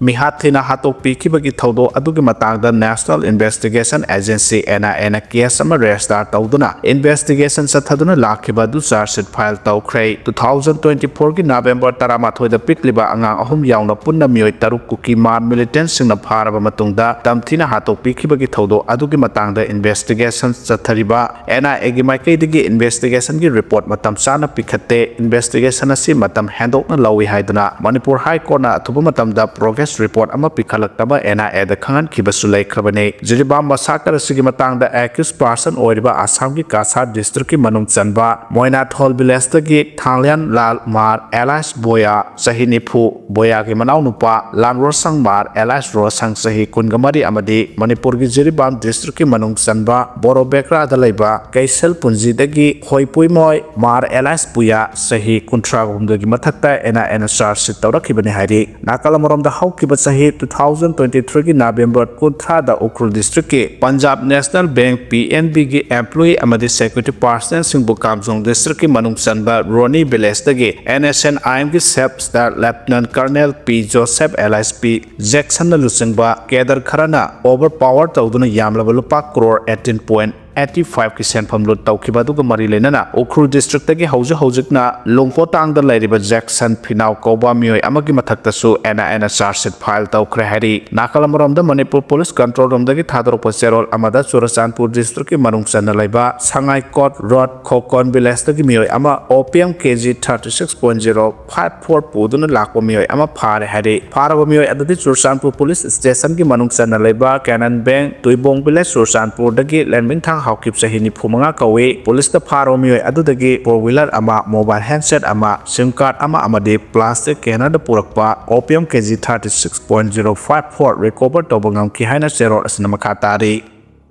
ꯃꯤꯍꯥꯠ ꯊꯤꯅ ꯍꯥꯠꯇꯣꯛꯄꯤꯈꯤꯕꯒꯤ ꯊꯧꯗꯣꯛ ꯑꯗꯨꯒꯤ ꯃꯇꯥꯡꯗ National Investigation Agency, ꯑꯦꯟ ꯑꯥꯏ ꯑꯦꯅ, ꯀꯦꯁ ꯑꯃ ꯔꯦꯖꯤꯁꯇꯥꯔ ꯇꯧꯗꯨꯅ ꯏꯟꯚꯦꯁꯇꯤꯒꯦꯁꯟ ꯆꯠꯊꯗꯨꯅ ꯂꯥꯛꯈꯤꯕ ꯑꯗꯨ ꯆꯥꯔꯖ ꯁꯤꯠ ꯐꯥꯏꯜ ꯇꯧꯈ꯭ꯔꯦ꯫ ꯇꯨ ꯊꯥꯎꯖꯟ ꯇ꯭ꯋꯦꯟꯇꯤ ꯐꯣꯔꯒꯤ ꯅꯕꯦꯝꯕꯔ ꯇꯔꯥꯃꯥꯊꯣꯏꯗ ꯄꯤꯛꯂꯤꯕ ꯑꯉꯥꯡ ꯑꯍꯨꯝ ꯌꯥꯎꯅ ꯄꯨꯟꯅ ꯃꯤꯑꯣꯏ ꯇꯔꯨꯛ ꯀꯨꯀꯤ ꯃꯥꯔ ꯃꯤꯂꯤꯇꯦꯟꯁꯤꯡꯅ ꯐꯥꯔꯕ ꯃꯇꯨꯡꯗ ꯇꯝꯊꯤꯅ ꯍꯥꯠꯇꯣꯛꯄꯤꯈꯤꯕꯒꯤ ꯊꯧꯗꯣꯛ ꯑꯗꯨꯒꯤ ꯃꯇꯥꯡꯗ ꯏꯟꯚꯦꯁꯇꯤꯒꯦꯁꯟ ꯆꯠꯊꯔꯤꯕ ꯑꯦꯟ ꯑꯥꯏ ꯑꯦꯒꯤ ꯃꯥꯏꯀꯩꯗꯒꯤ ꯏꯟꯚꯦꯁꯇꯤꯒꯦꯁꯟꯒꯤ ꯔꯤꯄꯣꯔꯠ ꯃꯇꯝ ꯆꯥꯅ ꯄꯤꯈꯠꯇꯦ꯫ ꯏꯟꯚꯦꯁꯇꯤꯒꯦꯁꯟ ꯑꯁꯤ ꯃꯇꯝ ꯍꯦꯟꯗꯣꯛꯅ ꯂꯧꯏ ꯍꯥꯏꯗꯨꯅ ꯃꯅꯤꯄꯨꯔ ꯍꯥꯏ ꯀꯣꯔꯠꯅ ꯑꯊꯨꯕ ꯃꯇꯝꯗ ꯄ꯭ꯔꯣꯒ꯭ꯔꯦꯁ ꯔꯤꯄꯣꯔꯠ ꯑꯃ ꯄꯤꯈꯠꯂꯛꯅꯕ ꯑꯦꯟ ꯑꯥꯏ ꯑꯦꯗ ꯈꯪꯍꯟꯈꯤꯕꯁꯨ ꯂꯩꯈ꯭ꯔꯕꯅꯤ꯫ ꯖꯤꯔꯤꯕꯥꯝ ꯃꯁꯥꯀꯔ ꯑꯁꯤꯒꯤ ꯃꯇꯥꯡꯗ ꯑꯦꯀ꯭ꯌꯨꯁ ꯄꯥꯔꯁꯟ ꯑꯣꯏꯔꯤꯕ ꯑꯁꯥꯝꯒꯤ ꯀꯥꯁꯥꯔ ꯗꯤꯁꯇ꯭ꯔꯤꯛꯀꯤ ꯃꯅꯨꯡ ꯆꯟꯕ ꯃꯣꯏꯅꯥꯊꯣꯜ ꯚꯤꯂꯦꯖꯇꯒꯤ ꯊꯥꯡꯂꯤꯌꯥꯟ ꯂꯥꯜ ꯃꯥꯔ ꯑꯦꯂꯥꯏꯁ ꯕꯣꯌꯥ, ꯆꯍꯤ ꯅꯤꯐꯨ, ꯕꯣꯌꯥꯒꯤ ꯃꯅꯥꯎꯅꯨꯄꯥ ꯂꯥꯟꯔꯣꯁꯪ ꯃꯥꯔ ꯑꯦꯂꯥꯏꯁ ꯔꯣꯁꯪ, ꯆꯍꯤ ꯀꯨꯟꯒ ꯃꯔꯤ, ꯑꯃꯗꯤ ꯃꯅꯤꯄꯨꯔꯒꯤ ꯖꯤꯔꯤꯕꯥꯝ ꯗꯤꯁꯇ꯭ꯔꯤꯛꯀꯤ ꯃꯅꯨꯡ ꯆꯟꯕ ꯕꯣꯔꯣꯕꯦꯀ꯭ꯔꯥꯗ ꯂꯩꯕ ꯀꯩꯁꯦꯜ ꯄꯨꯟꯖꯤꯗꯒꯤ ꯍꯣꯏꯄꯨꯏꯃꯣꯏ ꯃꯥꯔ ꯑꯦꯂꯥꯏꯁ ꯄꯨꯌꯥ, ꯆꯍꯤ ꯀꯨꯟꯊ꯭ꯔꯥ ꯍꯨꯝꯗꯣꯏꯒꯤ ꯃꯊꯛꯇ ꯑꯦꯟ ꯑꯥꯏ ꯑꯦꯅ ꯆꯥꯔꯖ ꯁꯤꯠ ꯇꯧꯔꯛꯈꯤꯕꯅꯤ ꯍꯥꯏꯔꯤ꯫ ꯅꯥꯀꯜ ꯑꯃꯔꯣꯝꯗ ꯍꯧꯈꯤꯕ ꯆꯍꯤ ꯇꯨ ꯊꯥꯎꯖꯟ ꯇ꯭ꯋꯦꯟꯇꯤ ꯊ꯭ꯔꯤꯒꯤ ꯅꯕꯦꯝꯕꯔ ꯀꯨꯟꯊ꯭ꯔꯥꯗ ꯎꯈ꯭ꯔꯨꯜ ꯗꯤꯁꯇ꯭ꯔꯤꯛꯀꯤ Punjab national bank, P N ꯕꯤꯒꯤ ꯑꯦꯝꯄ꯭ꯂꯣꯌꯤ ꯑꯃꯗꯤ ꯁꯦꯀ꯭ꯌꯨꯔꯤꯇꯤ ꯄꯥꯔꯁꯅꯦꯜꯁꯤꯡꯕꯨ ꯀꯥꯝꯖꯣꯡ ꯗꯤꯁꯇ꯭ꯔꯤꯛꯀꯤ ꯃꯅꯨꯡ ꯆꯟꯕ ꯔꯣꯅꯤ ꯚꯤꯂꯦꯖꯇꯒꯤ ꯑꯦꯟ ꯑꯦꯁ ꯑꯦꯟ ꯑꯥꯏ ꯑꯦꯝꯒꯤ ꯁꯕ ꯁ꯭ꯇꯥꯐ ꯂꯦꯐꯇꯤꯅꯦꯟꯠ ꯀꯔꯅꯦꯜ ꯄꯤ ꯖꯣꯁꯦꯐ ꯑꯦꯂꯥꯏꯁ ꯄꯤ ꯖꯦꯛꯁꯟꯅ ꯂꯨꯆꯤꯡꯕ ꯀꯦꯗꯔ ꯈꯔꯅ ꯑꯣꯚꯔ ꯄꯥꯋꯔ ꯇꯧꯗꯨꯅ ꯌꯥꯝꯂꯕ ꯂꯨꯄꯥ ꯀ꯭ꯔꯣꯔ ꯑꯩꯠꯇꯤꯟ ꯄꯣꯏꯟꯠ ꯑꯩꯠꯇꯤ ꯐꯥꯏꯚꯀꯤ ꯁꯦꯟꯐꯝ ꯂꯨꯠ ꯇꯧꯈꯤꯕ ꯑꯗꯨꯒ ꯃꯔꯤ ꯂꯩꯅꯅ ꯎꯈ꯭ꯔꯨꯜ ꯗꯤꯁꯇ꯭ꯔꯤꯛꯇꯒꯤ ꯍꯧꯖꯤꯛ ꯍꯧꯖꯤꯛꯅ ꯂꯣꯡꯄꯣꯇꯥꯡꯗ ꯂꯩꯔꯤꯕ ꯖꯦꯛꯁꯟ ꯐꯤꯅꯥꯎ ꯀꯧꯕ ꯃꯤꯑꯣꯏ ꯑꯃꯒꯤ ꯃꯊꯛꯇꯁꯨ ꯑꯦꯟ ꯑꯥꯏ ꯑꯦꯅ ꯆꯥꯔꯖ ꯁꯤꯠ ꯐꯥꯏꯜ ꯇꯧꯈ꯭ꯔꯦ ꯍꯥꯏꯔꯤ꯫ ꯅꯥꯀꯜ ꯑꯃꯔꯣꯝꯗ ꯃꯅꯤꯄꯨꯔ ꯄꯨꯂꯤꯁ ꯀꯟꯇ꯭ꯔꯣꯜ ꯔꯨꯝꯗꯒꯤ ꯊꯥꯗꯣꯔꯛꯄ ꯆꯦꯔꯣꯜ ꯑꯃꯗ ꯆꯨꯔꯆꯥꯟꯄꯨꯔ ꯗꯤꯁꯇ꯭ꯔꯤꯛꯀꯤ ꯃꯅꯨꯡ ꯆꯟꯅ ꯂꯩꯕ ꯁꯉꯥꯏꯀꯣꯠ ꯔꯣꯗ ꯈꯣꯀꯣꯟ ꯚꯤꯂꯦꯖꯇꯒꯤ ꯃꯤꯑꯣꯏ ꯑꯃ opium K G thirty six point zero five four ꯄꯨꯗꯨꯅ ꯂꯥꯛꯄ ꯃꯤꯑꯣꯏ ꯑꯃ ꯐꯥꯔꯦ ꯍꯥꯏꯔꯤ꯫ ꯐꯥꯔꯕ ꯃꯤꯑꯣꯏ ꯑꯗꯨꯗꯤ ꯆꯨꯔꯆꯥꯟꯄꯨꯔ ꯄꯨꯂꯤꯁ ꯁ꯭ꯇꯦꯁꯟꯒꯤ ꯃꯅꯨꯡ ꯆꯟꯅ ꯂꯩꯕ ꯀꯦꯅꯟ ꯕꯦꯡ, ꯇꯨꯏꯕꯣꯡ ꯚꯤꯂꯦꯖ, ꯆꯨꯔꯆꯥꯟꯄꯨꯔꯗꯒꯤ ꯂꯦꯟꯃꯤꯡꯊꯥꯡ ꯍꯥꯎꯀꯤꯞ, ꯆꯍꯤ ꯅꯤꯐꯨ ꯃꯉꯥ ꯀꯧꯏ꯫ ꯄꯨꯂꯤꯁꯇ ꯐꯥꯔꯕ ꯃꯤꯑꯣꯏ ꯑꯗꯨꯗꯒꯤ ꯐꯣꯔ ꯋꯤꯂꯔ ꯑꯃ, ꯃꯣꯕꯥꯏꯜ ꯍꯦꯟꯁꯦꯠ ꯑꯃ, ꯁꯤꯝ ꯀꯥꯔꯗ ꯑꯃ ꯑꯃꯗꯤ ꯄ꯭ꯂꯥꯁꯇꯤꯛ ꯀꯦꯅꯔꯗ ꯄꯨꯔꯛꯄ opium K G thirty six point zero five four recover ꯇꯧꯕ ꯉꯝꯈꯤ ꯍꯥꯏꯅ ꯆꯦꯔꯣꯜ ꯑꯁꯤꯅ ꯃꯈꯥ ꯇꯥꯔꯤ꯫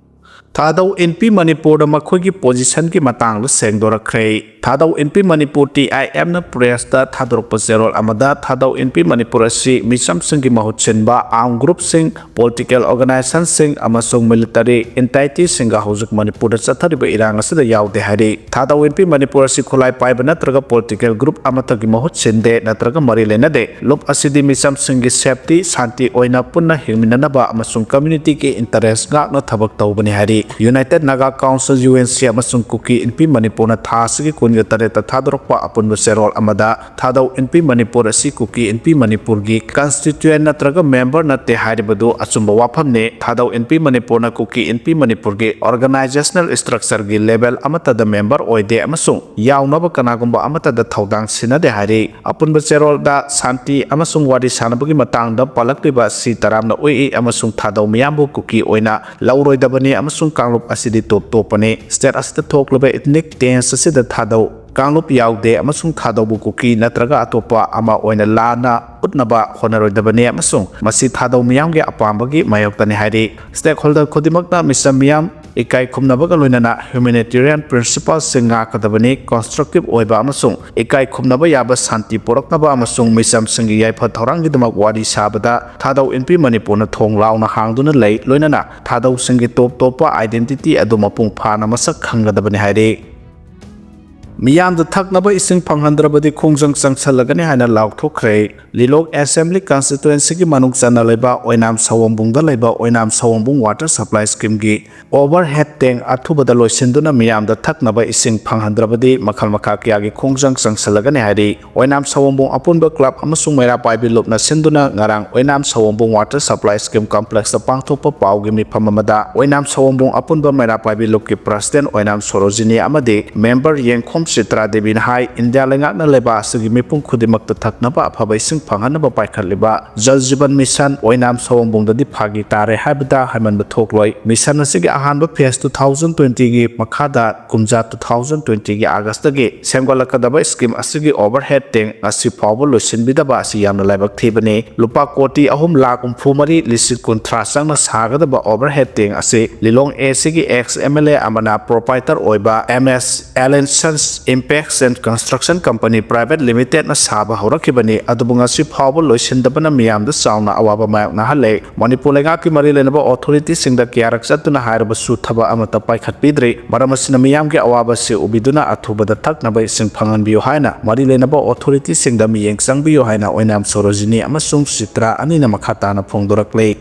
ꯊꯥꯗꯧ ꯏꯟꯄꯤ ꯃꯅꯤꯄꯨꯔꯗ ꯃꯈꯣꯏꯒꯤ ꯄꯣꯖꯤꯁꯟꯒꯤ ꯃꯇꯥꯡꯗ ꯁꯦꯡꯗꯣꯔꯛꯈ꯭ꯔꯦ꯫ ꯊꯥꯗꯧ ꯏꯟꯄꯤ ꯃꯅꯤꯄꯨꯔ, ꯇꯤ ꯑꯥꯏ ꯑꯦꯝꯅ ꯄ꯭ꯔꯦꯁꯇ ꯊꯥꯗꯣꯔꯛꯄ ꯆꯦꯔꯣꯜ ꯑꯃꯗ, ꯊꯥꯗꯧ ꯏꯟꯄꯤ ꯃꯅꯤꯄꯨꯔ ꯑꯁꯤ ꯃꯤꯆꯝꯁꯤꯡꯒꯤ ꯃꯍꯨꯠ ꯁꯤꯟꯕ, ꯑꯥꯔꯝ ꯒ꯭ꯔꯨꯞꯁꯤꯡ, ꯄꯣꯂꯤꯇꯤꯀꯦꯜ ꯑꯣꯔꯒꯅꯥꯏꯖꯦꯁꯟꯁꯤꯡ ꯑꯃꯁꯨꯡ ꯃꯤꯂꯤꯇꯔꯤ ꯑꯦꯟꯇꯥꯏꯇꯤꯁꯤꯡꯒ ꯍꯧꯖꯤꯛ ꯃꯅꯤꯄꯨꯔꯗ ꯆꯠꯊꯔꯤꯕ ꯏꯔꯥꯡ ꯑꯁꯤꯗ ꯌꯥꯎꯗꯦ ꯍꯥꯏꯔꯤ꯫ ꯊꯥꯗꯧ ꯏꯟꯄꯤ ꯃꯅꯤꯄꯨꯔ ꯑꯁꯤ ꯈꯨꯠꯂꯥꯏ ꯄꯥꯏꯕ ꯅꯠꯇ꯭ꯔꯒ ꯄꯣꯂꯤꯇꯤꯀꯦꯜ ꯒ꯭ꯔꯨꯞ ꯑꯃꯠꯇꯒꯤ ꯃꯍꯨꯠ ꯁꯤꯟꯗꯦ ꯅꯠꯇ꯭ꯔꯒ ꯃꯔꯤ ꯂꯩꯅꯗꯦ꯫ ꯂꯨꯞ ꯑꯁꯤꯗꯤ ꯃꯤꯆꯝꯁꯤꯡꯒꯤ ꯁꯦꯐꯇꯤ, ꯁꯥꯟꯇꯤ ꯑꯣꯏꯅ ꯄꯨꯟꯅ ꯍꯤꯡꯃꯤꯟꯅꯅꯕ ꯑꯃꯁꯨꯡ ꯀꯝꯌꯨꯅꯤꯇꯤꯒꯤ ꯏꯟꯇꯔꯦꯁ ꯉꯥꯛꯅ ꯊꯕꯛ ꯇꯧꯕꯅꯤ ꯍꯥꯏꯔꯤ꯫ United Naga council, U N C, ꯑꯃꯁꯨꯡ ꯀꯨꯀꯤ ꯏꯟꯄꯤ ꯃꯅꯤꯄꯨꯔꯅ ꯊꯥ ꯑꯁꯤꯒꯤ ꯀꯨꯟꯒ ꯇꯔꯦꯠꯇ ꯊꯥꯗꯣꯔꯛꯄ ꯑꯄꯨꯟꯕ ꯆꯦꯔꯣꯜ ꯑꯃꯗ, ꯊꯥꯗꯧ ꯏꯟꯄꯤ ꯃꯅꯤꯄꯨꯔ ꯑꯁꯤ ꯀꯨꯀꯤ ꯏꯟꯄꯤ ꯃꯅꯤꯄꯨꯔꯒꯤ ꯀꯟꯁꯇꯤꯇ꯭ꯌꯨꯌꯦꯟ ꯅꯠꯇ꯭ꯔꯒ ꯃꯦꯝꯕꯔ ꯅꯠꯇꯦ ꯍꯥꯏꯔꯤꯕꯗꯨ ꯑꯆꯨꯝꯕ ꯋꯥꯐꯝꯅꯤ꯫ ꯊꯥꯗꯧ ꯏꯟꯄꯤ ꯃꯅꯤꯄꯨꯔꯅ ꯀꯨꯀꯤ ꯏꯟꯄꯤ ꯃꯅꯤꯄꯨꯔꯒꯤ ꯑꯣꯔꯒꯅꯥꯏꯖꯦꯁꯅꯦꯜ ꯁ꯭ꯇ꯭ꯔꯛꯆꯔꯒꯤ ꯂꯦꯚꯦꯜ ꯑꯃꯠꯇꯗ ꯃꯦꯝꯕꯔ ꯑꯣꯏꯗꯦ ꯑꯃꯁꯨꯡ ꯌꯥꯎꯅꯕ ꯀꯅꯥꯒꯨꯝꯕ ꯑꯃꯠꯇꯗ ꯊꯧꯗꯥꯡ ꯁꯤꯟꯅꯗꯦ ꯍꯥꯏꯔꯤ꯫ ꯑꯄꯨꯟꯕ ꯆꯦꯔꯣꯜꯗ ꯁꯥꯟꯇꯤ ꯑꯃꯁꯨꯡ ꯋꯥꯔꯤ ꯁꯥꯅꯕꯒꯤ ꯃꯇꯥꯡꯗ ꯄꯜꯂꯛꯂꯤꯕ ꯑꯁꯤ ꯇꯔꯥꯝꯅ ꯑꯣꯛꯏ ꯑꯃꯁꯨꯡ ꯊꯥꯗꯧ ꯃꯤꯌꯥꯝꯕꯨ ꯀꯨꯀꯤ ꯑꯣꯏꯅ ꯂꯧꯔꯣꯏꯗꯕꯅꯤ ꯑꯃꯁꯨꯡ ꯀꯥꯡꯂꯨꯞ ꯑꯁꯤꯗꯤ ꯇꯣꯞ ꯇꯣꯞꯄꯅꯤ꯫ ꯁ꯭ꯇꯦꯠ ꯑꯁꯤꯗ ꯊꯣꯛꯂꯤꯕ ꯏꯊꯅꯤꯛ ꯆꯦꯟꯖ ꯑꯁꯤꯗ ꯊꯥꯗꯧ ꯀꯥꯡꯂꯨꯞ ꯌꯥꯎꯗꯦ ꯑꯃꯁꯨꯡ ꯊꯥꯗꯧꯕꯨ ꯀꯨꯀꯤ ꯅꯠꯇ꯭ꯔꯒ ꯑꯇꯣꯞꯄ ꯑꯃ ꯑꯣꯏꯅ ꯂꯥꯟꯅ ꯎꯠꯅꯕ ꯍꯣꯠꯅꯔꯣꯏꯗꯕꯅꯤ ꯑꯃꯁꯨꯡ ꯃꯁꯤ ꯊꯥꯗꯧ ꯃꯤꯌꯥꯝꯒꯤ ꯑꯄꯥꯝꯕꯒꯤ ꯃꯥꯌꯣꯛꯇꯅꯤ ꯍꯥꯏꯔꯤ꯫ ꯁ꯭ꯇꯦꯛꯍꯣꯜꯗꯔ ꯈꯨꯗꯤꯡꯃꯛꯅ ꯃꯤꯆꯝ ꯃꯤꯌꯥꯝ ꯏꯀꯥꯏ ꯈꯨꯝꯅꯕꯒ ꯂꯣꯏꯅꯅ ꯍ꯭ꯌꯨꯃꯦꯅꯤꯇꯦꯔꯤꯌꯥꯟ ꯄ꯭ꯔꯤꯟꯁꯤꯄꯜꯁꯤꯡ ꯉꯥꯛꯀꯗꯕꯅꯤ꯫ ꯀꯟꯁꯇ꯭ꯔꯛꯇꯤꯚ ꯑꯣꯏꯕ ꯑꯃꯁꯨꯡ ꯏꯀꯥꯏ ꯈꯨꯝꯅꯕ ꯌꯥꯕ ꯁꯥꯟꯇꯤ ꯄꯨꯔꯛꯅꯕ ꯑꯃꯁꯨꯡ ꯃꯤꯆꯝꯁꯤꯡꯒꯤ ꯌꯥꯏꯐ ꯊꯧꯔꯥꯡꯒꯤꯗꯃꯛ ꯋꯥꯔꯤ ꯁꯥꯕꯗ ꯊꯥꯗꯧ ꯏꯟꯄꯤ ꯃꯅꯤꯄꯨꯔꯅ ꯊꯣꯡ ꯂꯥꯎꯅ ꯍꯥꯡꯗꯨꯅ ꯂꯩ, ꯂꯣꯏꯅꯅ ꯊꯥꯗꯧꯁꯤꯡꯒꯤ ꯇꯣꯞ ꯇꯣꯞꯄ ꯑꯥꯏꯗꯦꯟꯇꯤꯇꯤ ꯑꯗꯨ ꯃꯄꯨꯡ ꯐꯥꯅ ꯃꯁꯛ ꯈꯪꯒꯗꯕꯅꯤ ꯍꯥꯏꯔꯤ꯫ ꯃꯤꯌꯥꯝꯗ ꯊꯛꯅꯕ ꯏꯁꯤꯡ ꯐꯪꯍꯟꯗ꯭ꯔꯕꯗꯤ ꯈꯣꯡꯖꯪ ꯆꯪꯁꯜꯂꯒꯅꯤ ꯍꯥꯏꯅ ꯂꯥꯎꯊꯣꯛꯈ꯭ꯔꯦ꯫ ꯂꯤꯂꯣꯡ ꯑꯦꯁꯦꯝꯕ꯭ꯂꯤ ꯀꯟꯁꯇꯤꯇ꯭ꯋꯦꯟꯁꯤꯒꯤ ꯃꯅꯨꯡ ꯆꯟꯅ ꯂꯩꯕ ꯑꯣꯏꯅꯥꯝ ꯁꯑꯣꯝꯕꯨꯡꯗ ꯂꯩꯕ ꯑꯣꯏꯅꯥꯝ ꯁꯑꯣꯝꯕꯨꯡ ꯋꯥꯇꯔ ꯁꯄ꯭ꯂꯥꯏ ꯁ꯭ꯀꯤꯝꯒꯤ ꯑꯣꯚꯔꯍꯦꯗ ꯇꯦꯡ ꯑꯊꯨꯕꯗ ꯂꯣꯏꯁꯤꯟꯗꯨꯅ ꯃꯤꯌꯥꯝꯗ ꯊꯛꯅꯕ ꯏꯁꯤꯡ ꯐꯪꯍꯟꯗ꯭ꯔꯕꯗꯤ ꯃꯈꯜ ꯃꯈꯥ ꯀꯌꯥꯒꯤ ꯈꯣꯡꯖꯪ ꯆꯪꯁꯜꯂꯒꯅꯤ ꯍꯥꯏꯔꯤ꯫ ꯑꯣꯏꯅꯥꯝ ꯁꯑꯣꯝꯕꯨꯡ ꯑꯄꯨꯟꯕ ꯀ꯭ꯂꯕ ꯑꯃꯁꯨꯡ ꯃꯩꯔꯥ ꯄꯥꯏꯕꯤ ꯂꯨꯞꯅ ꯁꯤꯟꯗꯨꯅ ꯉꯔꯥꯡ ꯑꯣꯏꯅꯥꯝ ꯁꯑꯣꯝꯕꯨꯡ ꯋꯥꯇꯔ ꯁꯄ꯭ꯂꯥꯏ ꯁ꯭ꯀꯤꯝ ꯀꯝꯄ꯭ꯂꯦꯛꯁꯇ ꯄꯥꯡꯊꯣꯛꯄ ꯄꯥꯎꯒꯤ ꯃꯤꯐꯝ ꯑꯃꯗ ꯑꯣꯏꯅꯥꯝ ꯁꯑꯣꯝꯕꯨꯡ ꯑꯄꯨꯟꯕ ꯃꯩꯔꯥ ꯄꯥꯏꯕꯤ ꯂꯨꯞꯀꯤ ꯄ꯭ꯔꯁꯤꯗꯦꯟ ꯑꯣꯏꯅꯥꯝ ꯁꯣꯔꯣꯖꯤꯅꯤ ꯑꯃꯗꯤ ꯃꯦꯝꯕꯔ ꯌꯦꯡꯈꯣꯝ ꯆꯤꯇ꯭ꯔꯥ ꯗꯦꯕꯤꯅ ꯍꯥꯏ, ꯏꯟꯗꯤꯌꯥ ꯂꯩꯉꯥꯛꯅ ꯂꯩꯕꯥꯛ ꯑꯁꯤꯒꯤ ꯃꯤꯄꯨꯝ ꯈꯨꯗꯤꯡꯃꯛꯇ ꯊꯛꯅꯕ ꯑꯐꯕ ꯏꯁꯤꯡ ꯐꯪꯍꯟꯅꯕ ꯄꯥꯏꯈꯠꯂꯤꯕ ꯖꯜ ꯖꯤꯕꯟ ꯃꯤꯁꯟ ꯑꯣꯏꯅꯥꯝ ꯁꯑꯣꯝꯕꯨꯡꯗꯗꯤ ꯐꯥꯒꯤ ꯇꯥꯔꯦ ꯍꯥꯏꯕꯗ ꯍꯥꯏꯃꯟꯕ ꯊꯣꯛꯂꯣꯏ꯫ ꯃꯤꯁꯟ ꯑꯁꯤꯒꯤ ꯑꯍꯥꯟꯕ ꯐꯦꯁ two thousand twenty ꯒꯤ ꯃꯈꯥꯗ ꯀꯨꯝꯖꯥ two thousand twenty ꯒꯤ ꯑꯥꯒꯁꯇꯒꯤ ꯁꯦꯝꯒꯠꯂꯛꯀꯗꯕ ꯁ꯭ꯀꯤꯝ ꯑꯁꯤꯒꯤ ꯑꯣꯚꯔꯍꯦꯗ ꯇꯦꯡ ꯉꯁꯤ ꯐꯥꯎꯕ ꯂꯣꯏꯁꯤꯟꯕꯤꯗꯕ ꯑꯁꯤ ꯌꯥꯝꯅ ꯂꯥꯏꯕꯛ ꯊꯤꯕꯅꯤ꯫ ꯂꯨꯄꯥ ꯀꯣꯇꯤ ꯑꯍꯨꯝ ꯂꯥꯈ ꯍꯨꯝꯐꯨ ꯃꯔꯤ ꯂꯤꯁꯤꯡ ꯀꯨꯟꯊ꯭ꯔꯥ ꯆꯪꯅ ꯁꯥꯒꯗꯕ ꯑꯣꯚꯔꯍꯦꯗ ꯇꯦꯡ ꯑꯁꯤ ꯂꯤꯂꯣꯡ ꯑꯦ ꯁꯤꯒꯤ ꯑꯦꯛꯁ ꯑꯦꯝ ꯑꯦꯜ ꯑꯦ ꯑꯃꯅ ꯄ꯭ꯔꯣꯄꯥꯏꯇꯔ ꯑꯣꯏꯕ ꯑꯦꯝ ꯑꯦꯁ ꯑꯦꯂꯦꯟꯁꯟꯁ Impex and Construction Company Private Limited ꯅ ꯁꯥꯕ ꯍꯧꯔꯛꯈꯤꯕꯅꯤ, ꯑꯗꯨꯕꯨ ꯉꯁꯤ ꯐꯥꯎꯕ ꯂꯣꯏꯁꯤꯟꯗꯕꯅ ꯃꯤꯌꯥꯝꯗ ꯆꯥꯎꯅ ꯑꯋꯥꯕ ꯃꯥꯌꯣꯛꯅꯍꯜꯂꯦ꯫ ꯃꯅꯤꯄꯨꯔ ꯂꯩꯉꯥꯛꯀꯤ ꯃꯔꯤ ꯂꯩꯅꯕ ꯑꯣꯊꯣꯔꯤꯇꯤꯁꯤꯡꯗ ꯀꯌꯥꯔꯛ ꯆꯠꯇꯨꯅ ꯍꯥꯏꯔꯕꯁꯨ ꯊꯕꯛ ꯑꯃꯠꯇ ꯄꯥꯏꯈꯠꯄꯤꯗ꯭ꯔꯤ꯫ ꯃꯔꯝ ꯑꯁꯤꯅ ꯃꯤꯌꯥꯝꯒꯤ ꯑꯋꯥꯕ ꯑꯁꯤ ꯎꯕꯤꯗꯨꯅ ꯑꯊꯨꯕꯗ ꯊꯛꯅꯕ ꯏꯁꯤꯡ ꯐꯪꯍꯟꯕꯤꯌꯨ ꯍꯥꯏꯅ ꯃꯔꯤ ꯂꯩꯅꯕ ꯑꯣꯊꯣꯔꯤꯇꯤꯁꯤꯡꯗ ꯃꯤꯠꯌꯦꯡ ꯆꯪꯕꯤꯌꯨ ꯍꯥꯏꯅ ꯑꯣꯏꯅꯥꯝ ꯁꯣꯔꯣꯖꯤꯅꯤ ꯑꯃꯁꯨꯡ ꯆꯤꯇ꯭ꯔꯥ ꯑꯅꯤꯅ ꯃꯈꯥ ꯇꯥꯅ ꯐꯣꯡꯗꯣꯔꯛꯂꯤ꯫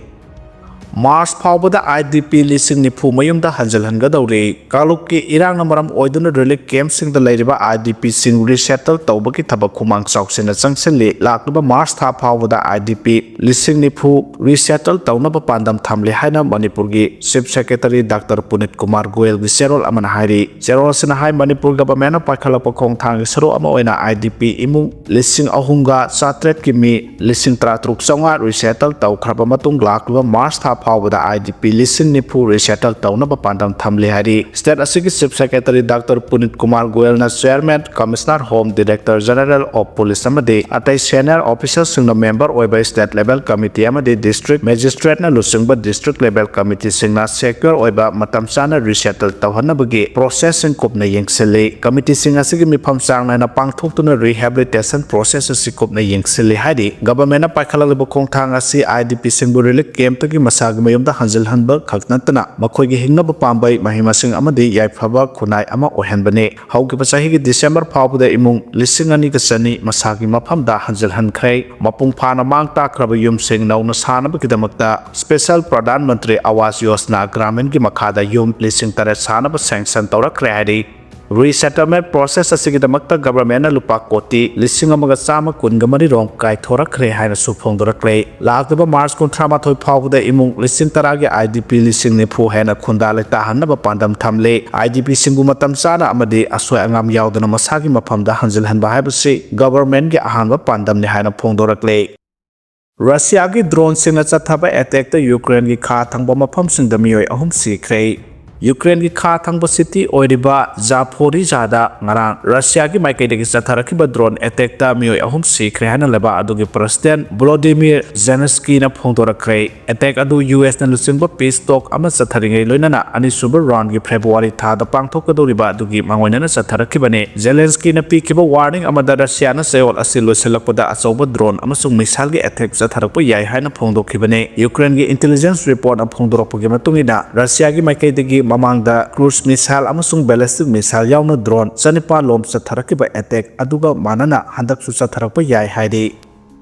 ꯃꯥꯔꯆ ꯐꯥꯎꯕꯗ ꯑꯥꯏ ꯗꯤ ꯄꯤ ꯂꯤꯁꯤꯡ ꯅꯤꯐꯨ ꯃꯌꯨꯝꯗ ꯍꯟꯖꯤꯜꯍꯟꯒꯗꯧꯔꯤ꯫ ꯀꯥꯡꯂꯨꯞꯀꯤ ꯏꯔꯥꯡꯅ ꯃꯔꯝ ꯑꯣꯏꯗꯨꯅ ꯔꯤꯂꯤꯐ ꯀꯦꯝꯞꯁꯤꯡꯗ ꯂꯩꯔꯤꯕ ꯑꯥꯏ ꯗꯤ ꯄꯤꯁꯤꯡ ꯔꯤꯁꯦꯇꯜ ꯇꯧꯕꯒꯤ ꯊꯕꯛ ꯈꯨꯃꯥꯡ ꯆꯥꯎꯁꯤꯟꯅ ꯆꯪꯁꯤꯜꯂꯤ꯫ ꯂꯥꯛꯂꯤꯕ ꯃꯥꯔꯆ ꯊꯥ ꯐꯥꯎꯕꯗ ꯑꯥꯏ ꯗꯤ ꯄꯤ ꯂꯤꯁꯤꯡ ꯅꯤꯐꯨ ꯔꯤꯁꯦꯇꯜ ꯇꯧꯅꯕ ꯄꯥꯟꯗꯝ ꯊꯝꯂꯤ ꯍꯥꯏꯅ ꯃꯅꯤꯄꯨꯔꯒꯤ chief secretary doctor Puneet Kumar ꯒꯣꯌꯜꯒꯤ ꯆꯦꯔꯣꯜ ꯑꯃꯅ ꯍꯥꯏꯔꯤ꯫ ꯆꯦꯔꯣꯜ ꯑꯁꯤꯅ ꯍꯥꯏ, ꯃꯅꯤꯄꯨꯔ ꯒꯚꯔꯟꯃꯦꯟꯠꯅ ꯄꯥꯏꯈꯠꯂꯛꯄ ꯈꯣꯡꯊꯥꯡꯒꯤ ꯁꯔꯨꯛ ꯑꯃ ꯑꯣꯏꯅ ꯑꯥꯏ ꯗꯤ ꯄꯤ ꯏꯃꯨꯡ ꯂꯤꯁꯤꯡ ꯑꯍꯨꯝꯒ ꯆꯥꯇ꯭ꯔꯦꯠꯀꯤ ꯃꯤ ꯂꯤꯁꯤꯡ ꯇꯔꯥꯇꯔꯨꯛ ꯆꯥꯝꯃꯉꯥ ꯔꯤꯁꯦꯇꯜ ꯇꯧꯈ꯭ꯔꯕ ꯃꯇꯨꯡ, ꯂꯥꯛꯂꯤꯕ ꯃꯥꯔꯆ ꯊꯥ ꯐꯥꯎꯕꯗ ꯑꯥꯏ ꯗꯤ ꯄꯤ ꯂꯤꯁꯤꯡ ꯅꯤꯐꯨ ꯔꯤꯁꯦꯇꯜ ꯇꯧꯅꯕ ꯄꯥꯟꯗꯝ ꯊꯝꯂꯤ ꯍꯥꯏꯔꯤ꯫ ꯁ꯭ꯇꯦꯠ ꯑꯁꯤꯒꯤ chief secretary doctor Puneet Kumar ꯒꯣꯌꯜꯅ chairman, commissioner, home director general of police ꯑꯃꯗꯤ ꯑꯇꯩ ꯁꯦꯅꯤꯌꯔ ꯑꯣꯐꯤꯁꯤꯌꯦꯜꯁꯤꯡꯅ ꯃꯦꯝꯕꯔ ꯑꯣꯏꯕ ꯁ꯭ꯇꯦꯠ ꯂꯦꯚꯦꯜ ꯀꯃꯤꯇꯤ ꯑꯃꯗꯤ ꯗꯤꯁꯇ꯭ꯔꯤꯛ ꯃꯦꯖꯤꯁꯇ꯭ꯔꯦꯠꯅ ꯂꯨꯆꯤꯡꯕ ꯗꯤꯁꯇ꯭ꯔꯤꯛ ꯂꯦꯚꯦꯜ ꯀꯃꯤꯇꯤꯁꯤꯡꯅ ꯁꯦꯀ꯭ꯌꯣꯔ ꯑꯣꯏꯕ ꯃꯇꯝ ꯆꯥꯅ ꯔꯤꯁꯦꯇꯜ ꯇꯧꯍꯟꯅꯕꯒꯤ ꯄ꯭ꯔꯣꯁꯦꯁꯁꯤꯡ ꯀꯨꯞꯅ ꯌꯦꯡꯁꯤꯜꯂꯤ꯫ ꯀꯃꯤꯇꯤꯁꯤꯡ ꯑꯁꯤꯒꯤ ꯃꯤꯐꯝ ꯆꯥꯡ ꯅꯥꯏꯅ ꯄꯥꯡꯊꯣꯛꯇꯨꯅ ꯔꯤꯍꯦꯕꯤꯂꯤꯇꯦꯁꯟ ꯄ꯭ꯔꯣꯁꯦꯁ ꯑꯁꯤ ꯀꯨꯞꯅ ꯌꯦꯡꯁꯤꯜꯂꯤ ꯍꯥꯏꯔꯤ꯫ ꯒꯚꯔꯟꯃꯦꯟꯠꯅ ꯄꯥꯏꯈꯠꯂꯛꯂꯤꯕ ꯈꯣꯡꯊꯥꯡ ꯑꯁꯤ ꯑꯥꯏ ꯗꯤ ꯄꯤꯁꯤꯡꯕꯨ ꯔꯤꯂꯤꯐ ꯀꯦꯝꯞꯇꯒꯤ ꯃꯁꯥꯒꯤ ꯃꯌꯨꯝꯗ ꯍꯟꯖꯤꯜꯍꯟꯕ ꯈꯛ ꯅꯠꯇꯅ ꯃꯈꯣꯏꯒꯤ ꯍꯤꯡꯅꯕ ꯄꯥꯝꯕꯩ, ꯃꯍꯩ ꯃꯁꯤꯡ ꯑꯃꯗꯤ ꯌꯥꯏꯐꯕ ꯈꯨꯟꯅꯥꯏ ꯑꯃ ꯑꯣꯏꯍꯟꯕꯅꯤ꯫ ꯍꯧꯈꯤꯕ ꯆꯍꯤꯒꯤ ꯗꯤꯁꯦꯝꯕꯔ ꯐꯥꯎꯕꯗ ꯏꯃꯨꯡ ꯂꯤꯁꯤꯡ ꯑꯅꯤꯒ ꯆꯅꯤ ꯃꯁꯥꯒꯤ ꯃꯐꯝꯗ ꯍꯟꯖꯤꯜꯍꯟꯈ꯭ꯔꯦ꯫ ꯃꯄꯨꯡ ꯐꯥꯅ ꯃꯥꯡ ꯇꯥꯛꯈ꯭ꯔꯕ ꯌꯨꯝꯁꯤꯡ ꯅꯧꯅ ꯁꯥꯅꯕꯒꯤꯗꯃꯛꯇ ꯁ꯭ꯄꯦꯁꯦꯜ ꯄ꯭ꯔꯙꯥꯟ ꯃꯟꯇ꯭ꯔꯤ ꯑꯋꯥꯁ ꯌꯣꯖꯅꯥ ꯒ꯭ꯔꯥꯃꯤꯟꯒꯤ ꯃꯈꯥꯗ ꯌꯨꯝ ꯂꯤꯁꯤꯡ ꯇꯔꯦꯠ ꯁꯥꯅꯕ ꯁꯦꯡꯁꯟ ꯇꯧꯔꯛꯈ꯭ꯔꯦ ꯍꯥꯏꯔꯤ꯫ ꯔꯤꯁꯦꯇꯜꯃꯦꯟꯠ ꯄ꯭ꯔꯣꯁꯦꯁ ꯑꯁꯤꯒꯤꯗꯃꯛꯇ ꯒꯚꯔꯟꯃꯦꯟꯠꯅ ꯂꯨꯄꯥ ꯀꯣꯇꯤ ꯂꯤꯁꯤꯡ ꯑꯃꯒ ꯆꯥꯝꯃ ꯀꯨꯟꯒ ꯃꯔꯤ ꯔꯣꯝ ꯀꯥꯏꯊꯣꯔꯛꯈ꯭ꯔꯦ ꯍꯥꯏꯅꯁꯨ ꯐꯣꯡꯗꯣꯔꯛꯂꯦ꯫ ꯂꯥꯛꯂꯤꯕ ꯃꯥꯔꯆ ꯀꯨꯟꯊ꯭ꯔꯥ ꯃꯥꯊꯣꯏ ꯐꯥꯎꯕꯗ ꯏꯃꯨꯡ ꯂꯤꯁꯤꯡ ꯇꯔꯥꯒꯤ ꯑꯥꯏ ꯗꯤ ꯄꯤ ꯂꯤꯁꯤꯡ ꯅꯤꯐꯨ ꯍꯦꯟꯅ ꯈꯨꯟꯗꯥ ꯂꯩꯇꯥꯍꯟꯅꯕ ꯄꯥꯟꯗꯝ ꯊꯝꯂꯤ꯫ ꯑꯥꯏ ꯗꯤ ꯄꯤꯁꯤꯡꯕꯨ ꯃꯇꯝ ꯆꯥꯅ ꯑꯃꯗꯤ ꯑꯁꯣꯏ ꯑꯉꯥꯝ ꯌꯥꯎꯗꯅ ꯃꯁꯥꯒꯤ ꯃꯐꯝꯗ ꯍꯟꯖꯤꯜꯍꯟꯕ ꯍꯥꯏꯕꯁꯤ ꯒꯚꯔꯟꯃꯦꯟꯠꯀꯤ ꯑꯍꯥꯟꯕ ꯄꯥꯟꯗꯝꯅꯤ ꯍꯥꯏꯅ ꯐꯣꯡꯗꯣꯔꯛꯂꯦ꯫ ꯔꯁꯤꯌꯥꯒꯤ ꯗ꯭ꯔꯣꯟꯁꯤꯡꯅ ꯆꯠꯊꯕ ꯑꯦꯇꯦꯛꯇ ꯌꯨꯀ꯭ꯔꯦꯟꯒꯤ ꯈꯥ ꯊꯪꯕ ꯃꯐꯝꯁꯤꯡꯗ ꯃꯤꯑꯣꯏ ꯑꯍꯨꯝ ꯁꯤꯈ꯭ꯔꯦ꯫ ꯌꯨꯀ꯭ꯔꯦꯟꯒꯤ ꯈꯥ ꯊꯪꯕ ꯁꯤꯇꯤ ꯑꯣꯏꯔꯤꯕ ꯖꯥꯐꯣꯔꯤꯖꯥꯗ ꯉꯔꯥꯡ ꯔꯁꯤꯌꯥꯒꯤ ꯃꯥꯏꯀꯩꯗꯒꯤ ꯆꯠꯊꯔꯛꯈꯤꯕ ꯗ꯭ꯔꯣꯟ ꯑꯦꯇꯦꯛꯇ ꯃꯤꯑꯣꯏ ꯑꯍꯨꯝ ꯁꯤꯈ꯭ꯔꯦ ꯍꯥꯏꯅ ꯂꯩꯕꯥꯛ ꯑꯗꯨꯒꯤ ꯄ꯭ꯔꯁꯤꯗꯦꯟ ꯚꯣꯂꯣꯗꯤꯃꯤꯔ ꯖꯦꯂꯦꯟꯁꯀꯤꯅ ꯐꯣꯡꯗꯣꯔꯛꯈ꯭ꯔꯦ꯫ ꯑꯦꯇꯦꯛ ꯑꯗꯨ ꯌꯨ ꯑꯦꯁꯅ ꯂꯨꯆꯤꯡꯕ ꯄꯤꯁ ꯇꯣꯛ ꯑꯃ ꯆꯠꯊꯔꯤꯉꯩ ꯂꯣꯏꯅꯅ ꯑꯅꯤꯁꯨꯕ ꯔꯥꯎꯟꯒꯤ ꯐꯦꯕ꯭ꯔꯨꯋꯥꯔꯤ ꯊꯥꯗ ꯄꯥꯡꯊꯣꯛꯀꯗꯧꯔꯤꯕ ꯑꯗꯨꯒꯤ ꯃꯥꯡꯑꯣꯏꯅꯅ ꯆꯠꯊꯔꯛꯈꯤꯕꯅꯤ꯫ ꯖꯦꯂꯦꯟꯁꯀꯤꯅ ꯄꯤꯈꯤꯕ ꯋꯥꯔꯅꯤꯡ ꯑꯃꯗ ꯔꯁꯤꯌꯥꯅ ꯆꯌꯣꯜ ꯑꯁꯤ ꯂꯣꯏꯁꯤꯜꯂꯛꯄꯗ ꯑꯆꯧꯕ ꯗ꯭ꯔꯣꯟ ꯑꯃꯁꯨꯡ ꯃꯤꯁꯥꯏꯜꯒꯤ ꯑꯦꯇꯦꯛ ꯆꯠꯊꯔꯛꯄ ꯌꯥꯏ ꯍꯥꯏꯅ ꯐꯣꯡꯗꯣꯛꯈꯤꯕꯅꯤ꯫ ꯌꯨꯀ꯭ꯔꯦꯟꯒꯤ ꯏꯟꯇꯦꯂꯤꯖꯦꯟꯁ ꯔꯤꯄꯣꯔꯠꯅ ꯐꯣꯡꯗꯣꯔꯛꯄꯒꯤ ꯃꯇꯨꯡ ꯏꯟꯅ, ꯔꯁꯤꯌꯥꯒꯤ ꯃꯥꯏꯀꯩꯗꯒꯤ ꯃꯃꯥꯡꯗ ꯀ꯭ꯔꯨꯖ ꯃꯤꯁꯥꯏꯜ ꯑꯃꯁꯨꯡ ꯕꯦꯂꯤꯁꯇꯤꯛ ꯃꯤꯁꯥꯏꯜ ꯌꯥꯎꯅ ꯗ꯭ꯔꯣꯟ ꯆꯅꯤꯄꯥꯟ ꯂꯣꯝ ꯆꯠꯊꯔꯛꯈꯤꯕ ꯑꯦꯇꯦꯛ ꯑꯗꯨꯒ ꯃꯥꯟꯅꯅ ꯍꯟꯗꯛꯁꯨ ꯆꯠꯊꯔꯛꯄ ꯌꯥꯏ ꯍꯥꯏꯔꯤ꯫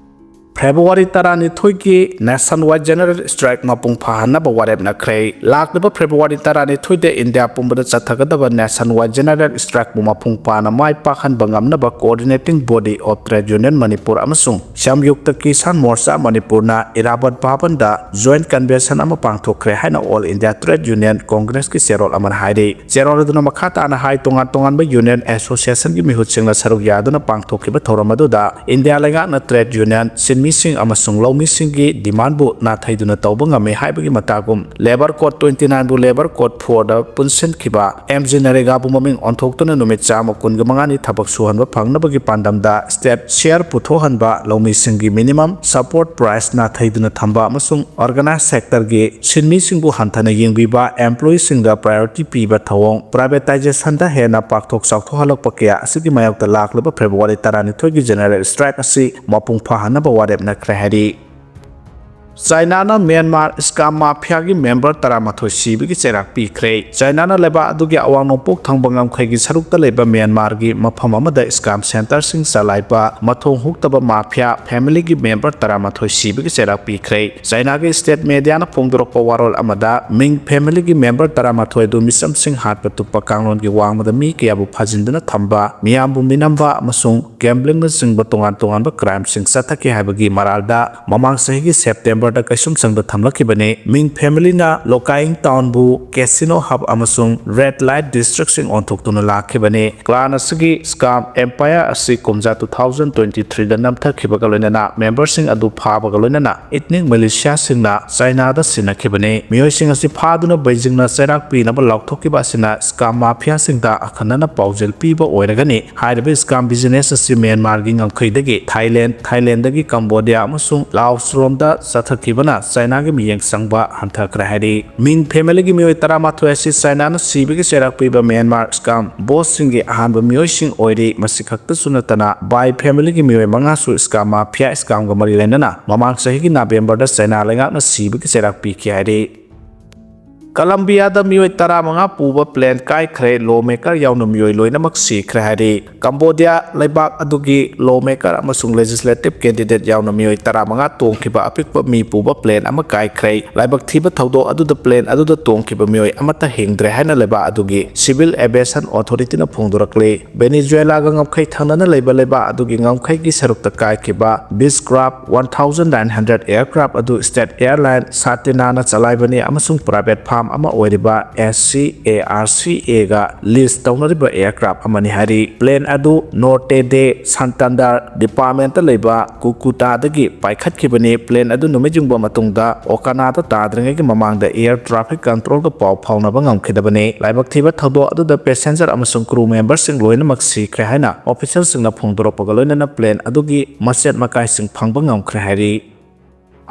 ꯐꯦꯕ꯭ꯔꯨꯋꯥꯔꯤ ꯇꯔꯥꯅꯤꯊꯣꯏꯒꯤ ꯅꯦꯁꯟ ꯋꯥꯏꯗ ꯖꯦꯅꯔꯦꯜ ꯁ꯭ꯇ꯭ꯔꯥꯏꯛ ꯃꯄꯨꯡ ꯐꯥꯍꯟꯅꯕ ꯋꯥꯔꯦꯞ ꯅꯈ꯭ꯔꯦ꯫ ꯂꯥꯛꯂꯤꯕ ꯐꯦꯕ꯭ꯔꯨꯋꯥꯔꯤ ꯇꯔꯥꯅꯤꯊꯣꯏꯗ ꯏꯟꯗꯤꯌꯥ ꯄꯨꯝꯕꯗ ꯆꯠꯊꯒꯗꯕ ꯅꯦꯁꯟ ꯋꯥꯏꯗ ꯖꯦꯅꯔꯦꯜ ꯁ꯭ꯇ꯭ꯔꯥꯏꯛꯄꯨ ꯃꯄꯨꯡ ꯐꯥꯅ ꯃꯥꯏ ꯄꯥꯛꯍꯟꯕ ꯉꯝꯅꯕ Coordinating Body of Trade Union Manipur ꯑꯃꯁꯨꯡ ꯁꯝꯌꯨꯛꯇ ꯀꯤꯁꯥꯟ ꯃꯣꯔꯆꯥ ꯃꯅꯤꯄꯨꯔꯅ ꯏꯔꯥꯕꯠ ꯚꯕꯟꯗ ꯖꯣꯏꯟꯠ ꯀꯟꯚꯦꯟꯁꯟ ꯑꯃ ꯄꯥꯡꯊꯣꯛꯈ꯭ꯔꯦ ꯍꯥꯏꯅ ꯑꯣꯜ ꯏꯟꯗꯤꯌꯥ ꯇ꯭ꯔꯦꯗ ꯌꯨꯅꯤꯌꯟ ꯀꯣꯡꯒ꯭ꯔꯦꯁꯀꯤ ꯆꯦꯔꯣꯜ ꯑꯃꯅ ꯍꯥꯏꯔꯤ꯫ ꯆꯦꯔꯣꯜ ꯑꯗꯨꯅ ꯃꯈꯥ ꯇꯥꯅ ꯍꯥꯏ, ꯇꯣꯉꯥꯟ ꯇꯣꯉꯥꯟꯕ ꯌꯨꯅꯤꯌꯟ ꯑꯦꯁꯣꯁꯤꯌꯦꯁꯟꯒꯤ ꯃꯤꯍꯨꯠꯁꯤꯡꯅ ꯁꯔꯨꯛ ꯌꯥꯗꯨꯅ ꯄꯥꯡꯊꯣꯛꯈꯤꯕ ꯊꯧꯔꯝ ꯑꯗꯨꯗ ꯏꯟꯗꯤꯌꯥ ꯂꯩꯉꯥꯛꯅ ꯇ꯭ꯔꯦꯗ ꯌꯨꯅꯤꯌꯟ, ꯁꯤꯟꯃꯤꯁꯤꯡ ꯑꯃꯁꯨꯡ ꯂꯧꯃꯤꯁꯤꯡꯒꯤ ꯗꯤꯃꯥꯟꯕꯨ ꯅꯥꯊꯩꯗꯨꯅ ꯇꯧꯕ ꯉꯝꯃꯤ ꯍꯥꯏꯕꯒꯤ ꯃꯇꯥꯒꯨꯝ, ꯂꯦꯕꯔ ꯀꯣꯗ ꯇ꯭ꯋꯦꯟꯇꯤ ꯅꯥꯏꯟꯕꯨ ꯂꯦꯕꯔ ꯀꯣꯗ ꯐꯣꯔꯗ ꯄꯨꯟꯁꯤꯟꯈꯤꯕ, ꯑꯦꯝ ꯖꯤ ꯅꯔꯦꯒꯥꯕꯨ ꯃꯃꯤꯡ ꯑꯣꯟꯊꯣꯛꯇꯨꯅ ꯅꯨꯃꯤꯠ ꯆꯥꯝꯃ ꯀꯨꯟꯒ ꯃꯉꯥꯅꯤ ꯊꯕꯛ ꯁꯨꯍꯟꯕ ꯐꯪꯅꯕꯒꯤ ꯄꯥꯟꯗꯝꯗ ꯁ꯭ꯇꯦꯠ ꯁꯤꯌꯔ ꯄꯨꯊꯣꯛꯍꯟꯕ, ꯂꯧꯃꯤꯁꯤꯡꯒꯤ ꯃꯤꯅꯤꯃꯝ ꯁꯄꯣꯔꯠ ꯄ꯭ꯔꯥꯏꯁ ꯅꯥꯊꯩꯗꯨꯅ ꯊꯝꯕ ꯑꯃꯁꯨꯡ ꯑꯣꯔꯒꯅꯥꯏꯖ ꯁꯦꯛꯇꯔꯒꯤ ꯁꯤꯟꯃꯤꯁꯤꯡꯕꯨ ꯍꯟꯊꯅ ꯌꯦꯡꯕꯤꯕ, ꯑꯦꯝꯄ꯭ꯂꯣꯌꯤꯁꯤꯡꯗ ꯄ꯭ꯔꯥꯏꯌꯣꯔꯤꯇꯤ ꯄꯤꯕ ꯊꯧꯑꯣꯡ, ꯄ꯭ꯔꯥꯏꯚꯦꯇꯥꯏꯖꯦꯁꯟꯗ ꯍꯦꯟꯅ ꯄꯥꯛꯊꯣꯛ ꯆꯥꯎꯊꯣꯛꯍꯜꯂꯛꯄ ꯀꯌꯥ ꯑꯁꯤꯒꯤ ꯃꯥꯌꯣꯛꯇ ꯂꯥꯛꯂꯤꯕ ꯐꯦꯕ꯭ꯔꯨꯋꯥꯔꯤ ꯇꯔꯥꯅꯤꯊꯣꯏꯒꯤ ꯖꯦꯅꯔꯦꯜ ꯁ꯭ꯇ꯭ꯔꯥꯏꯛ ꯑꯁꯤ ꯃꯄꯨꯡ ꯐꯥꯍꯟꯅꯕ ꯋꯥꯔꯦꯞ ꯅꯈ꯭ꯔꯦ ꯍꯥꯏꯔꯤ꯫ ꯆꯥꯏꯅꯥꯅ ꯃ꯭ꯌꯥꯟꯃꯥꯔ ꯁ꯭ꯀꯥꯝ ꯃꯥꯐꯤꯌꯥꯒꯤ ꯃꯦꯝꯕꯔ ꯇꯔꯥꯃꯥꯊꯣꯏ ꯁꯤꯕꯒꯤ ꯆꯩꯔꯥꯛ ꯄꯤꯈ꯭ꯔꯦ꯫ ꯆꯥꯏꯅꯥꯅ ꯂꯩꯕꯥꯛ ꯑꯗꯨꯒꯤ ꯑꯋꯥꯡ ꯅꯣꯡꯄꯣꯛ ꯊꯪꯕ ꯉꯝꯈꯩꯒꯤ ꯁꯔꯨꯛꯇ ꯂꯩꯕ ꯃ꯭ꯌꯥꯟꯃꯥꯔꯒꯤ ꯃꯐꯝ ꯑꯃꯗ ꯁ꯭ꯀꯥꯝ ꯁꯦꯟꯇꯔꯁꯤꯡ ꯆꯂꯥꯏꯕ ꯃꯊꯣꯡ ꯍꯨꯛꯇꯕ ꯃꯥꯐꯤꯌꯥ ꯐꯦꯃꯤꯂꯤꯒꯤ ꯃꯦꯝꯕꯔ ꯇꯔꯥꯃꯥꯊꯣꯏ ꯁꯤꯕꯒꯤ ꯆꯩꯔꯥꯛ ꯄꯤꯈ꯭ꯔꯦ꯫ ꯆꯥꯏꯅꯥꯒꯤ ꯁ꯭ꯇꯦꯠ ꯃꯦꯗꯤꯌꯥꯅ ꯐꯣꯡꯗꯣꯔꯛꯄ ꯋꯥꯔꯣꯜ ꯑꯃꯗ, ꯃꯤꯡ ꯐꯦꯃꯤꯂꯤꯒꯤ ꯃꯦꯝꯕꯔ ꯇꯔꯥꯃꯥꯊꯣꯏ ꯑꯗꯨ ꯃꯤꯆꯝꯁꯤꯡ ꯍꯥꯠꯄ ꯇꯨꯞꯄ ꯀꯥꯡꯂꯣꯟꯒꯤ ꯋꯥꯡꯃꯗ ꯃꯤ ꯀꯌꯥꯕꯨ ꯐꯥꯖꯤꯟꯗꯨꯅ ꯊꯝꯕ, ꯃꯤꯌꯥꯝꯕꯨ ꯃꯤꯅꯝꯕ ꯑꯃꯁꯨꯡ ꯒꯦꯝꯕ꯭ꯂꯤꯡꯅꯆꯤꯡꯕ ꯇꯣꯉꯥꯟ ꯇꯣꯉꯥꯟꯕ ꯀ꯭ꯔꯥꯏꯝꯁꯤꯡ ꯆꯠꯊꯈꯤ ꯍꯥꯏꯕꯒꯤ ꯃꯔꯥꯜꯗ ꯃꯃꯥꯡ ꯆꯍꯤꯒꯤ ꯁꯦꯞꯇꯦꯝꯕꯔ ꯀꯩꯁꯨꯝꯁꯪꯗ ꯊꯝꯂꯛꯈꯤꯕꯅꯤ꯫ ꯃꯤꯡ ꯐꯦꯃꯤꯂꯤꯅ ꯂꯣꯀꯥꯏꯡ ꯇꯥꯎꯟꯕꯨ casino hub ꯑꯃꯁꯨꯡ red light districtꯁꯤꯡ ꯑꯣꯟꯊꯣꯛꯇꯨꯅ ꯂꯥꯛꯈꯤꯕꯅꯤ꯫ Clan ꯑꯁꯤꯒꯤ scam empire ꯑꯁꯤ ꯀꯨꯝꯖꯥ two thousand twenty threeꯗ ꯅꯝꯊꯈꯤꯕꯒ ꯂꯣꯏꯅꯅ memberꯁꯤꯡ ꯑꯗꯨ ꯐꯥꯕꯒ ꯂꯣꯏꯅꯅ ethnic militiaꯁꯤꯡꯅ ꯆꯥꯏꯅꯥꯗ ꯁꯤꯟꯅꯈꯤꯕꯅꯤ꯫ ꯃꯤꯑꯣꯏꯁꯤꯡ ꯑꯁꯤ ꯐꯥꯗꯨꯅ ꯕꯩꯖꯤꯡꯅ ꯆꯩꯔꯥꯛ ꯄꯤꯅꯕ ꯂꯥꯎꯊꯣꯛꯈꯤꯕ ꯑꯁꯤꯅ scam mafiaꯁꯤꯡꯗ ꯑꯈꯟꯅꯅ ꯄꯥꯎꯖꯦꯜ ꯄꯤꯕ ꯑꯣꯏꯔꯒꯅꯤ꯫ ꯍꯥꯏꯔꯤꯕ scam business ꯑꯁꯤ ꯃ꯭ꯌꯥꯟꯃꯥꯔꯒꯤ ꯉꯝꯈꯩꯗꯒꯤ ꯊꯥꯏꯂꯦꯟ, ꯊꯥꯏꯂꯦꯟꯗꯒꯤ ꯀꯝꯕꯣꯗꯤꯌꯥ ꯑꯃꯁꯨꯡ ꯂꯥꯑꯣꯁꯔꯣꯝꯗ ꯆꯠꯊꯈꯤꯕꯅ ꯆꯥꯏꯅꯥꯒꯤ ꯃꯤꯠꯌꯦꯡ ꯆꯪꯕ ꯍꯟꯊꯈ꯭ꯔꯦ ꯍꯥꯏꯔꯤ꯫ ꯃꯤꯡ ꯐꯦꯃꯤꯂꯤꯒꯤ ꯃꯤꯑꯣꯏ ꯇꯔꯥꯃꯥꯊꯣꯏ ꯑꯁꯤ ꯆꯥꯏꯅꯥꯅ ꯁꯤꯕꯒꯤ ꯆꯩꯔꯥꯛ ꯄꯤꯕ ꯃ꯭ꯌꯥꯟꯃꯥꯔ scam bossꯁꯤꯡꯒꯤ ꯑꯍꯥꯟꯕ ꯃꯤꯑꯣꯏꯁꯤꯡ ꯑꯣꯏꯔꯤ꯫ ꯃꯁꯤ ꯈꯛꯇꯁꯨ ꯅꯠꯇꯅ ꯕꯥꯏ ꯐꯦꯃꯤꯂꯤꯒꯤ ꯃꯤꯑꯣꯏ ꯃꯉꯥꯁꯨ scam mafia scamꯒ ꯃꯔꯤ ꯂꯩꯅꯅ ꯃꯃꯥꯡ ꯆꯍꯤꯒꯤ ꯅꯕꯦꯝꯕꯔꯗ ꯆꯥꯏꯅꯥ ꯂꯩꯉꯥꯛꯅ ꯁꯤꯕꯒꯤ ꯆꯩꯔꯥꯛ ꯄꯤꯈꯤ ꯍꯥꯏꯔꯤ꯫ ꯀꯂꯝꯕꯤꯌꯥꯗ ꯃꯤꯑꯣꯏ ꯇꯔꯥꯃꯉꯥ ꯄꯨꯕ plane ꯀꯥꯏꯈ꯭ꯔꯦ, lawmaker ꯌꯥꯎꯅ ꯃꯤꯑꯣꯏ ꯂꯣꯏꯅꯃꯛ ꯁꯤꯈ꯭ꯔꯦ ꯍꯥꯏꯔꯤ꯫ ꯀꯝꯕꯣꯗꯤꯌꯥ ꯂꯩꯕꯥꯛ ꯑꯗꯨꯒꯤ lawmaker ꯑꯃꯁꯨꯡ legislative candidate ꯌꯥꯎꯅ ꯃꯤꯑꯣꯏ ꯇꯔꯥꯃꯉꯥ ꯇꯣꯡꯈꯤꯕ ꯑꯄꯤꯛꯄ ꯃꯤ ꯄꯨꯕ plane ꯑꯃ ꯀꯥꯏꯈ꯭ꯔꯦ꯫ ꯂꯥꯏꯕꯛ ꯊꯤꯕ ꯊꯧꯗꯣꯛ ꯑꯗꯨꯗ plane ꯑꯗꯨꯗ ꯇꯣꯡꯈꯤꯕ ꯃꯤꯑꯣꯏ ꯑꯃꯠꯇ ꯍꯤꯡꯗ꯭ꯔꯦ ꯍꯥꯏꯅ ꯂꯩꯕꯥꯛ ꯑꯗꯨꯒꯤ civil aviation authorityꯅ ꯐꯣꯡꯗꯣꯔꯛꯂꯤ꯫ ꯚꯦꯅꯤꯖꯨꯋꯦꯂꯥꯒ ꯉꯝꯈꯩ ꯊꯪꯅꯅ ꯂꯩꯕ ꯂꯩꯕꯥꯛ ꯑꯗꯨꯒꯤ ꯉꯝꯈꯩꯒꯤ ꯁꯔꯨꯛꯇ ꯀꯥꯏꯈꯤꯕ Beechcraft one thousand nine hundred aircraft ꯑꯗꯨ state airline Satena ꯅ ꯆꯂꯥꯏꯕꯅꯤ ꯑꯃꯁꯨꯡ private firm ꯑꯃ ꯑꯣꯏꯔꯤꯕ SCARCA ꯒ lease ꯇꯧꯅꯔꯤꯕ aircraft ꯑꯃꯅꯤ ꯍꯥꯏꯔꯤ꯫ Plane ꯑꯗꯨ Norte de Santander department ꯇ ꯂꯩꯕ Cúcutaꯗꯒꯤ ꯄꯥꯏꯈꯠꯈꯤꯕꯅꯤ꯫ Plane ꯑꯗꯨ ꯅꯨꯃꯤꯠ ꯌꯨꯡꯕ ꯃꯇꯨꯡꯗ ꯑꯣꯀꯥꯅꯥꯗ ꯇꯥꯗ꯭ꯔꯤꯉꯩꯒꯤ ꯃꯃꯥꯡꯗ air traffic control ꯒ ꯄꯥꯎ ꯐꯥꯎꯅꯕ ꯉꯝꯈꯤꯗꯕꯅꯤ꯫ ꯂꯥꯏꯕꯛ ꯊꯤꯕ ꯊꯧꯗꯣꯛ ꯑꯗꯨꯗ passenger ꯑꯃꯁꯨꯡ crew member ꯁꯤꯡ ꯂꯣꯏꯅꯃꯛ ꯁꯤꯈ꯭ꯔꯦ ꯍꯥꯏꯅ official ꯁꯤꯡꯅ ꯐꯣꯡꯗꯣꯔꯛꯄꯒ ꯂꯣꯏꯅꯅ plane ꯑꯗꯨꯒꯤ ꯃꯆꯦꯠ ꯃꯀꯥꯏꯁꯤꯡ ꯐꯪꯕ ꯉꯝꯈ꯭ꯔꯦ ꯍꯥꯏꯔꯤ꯫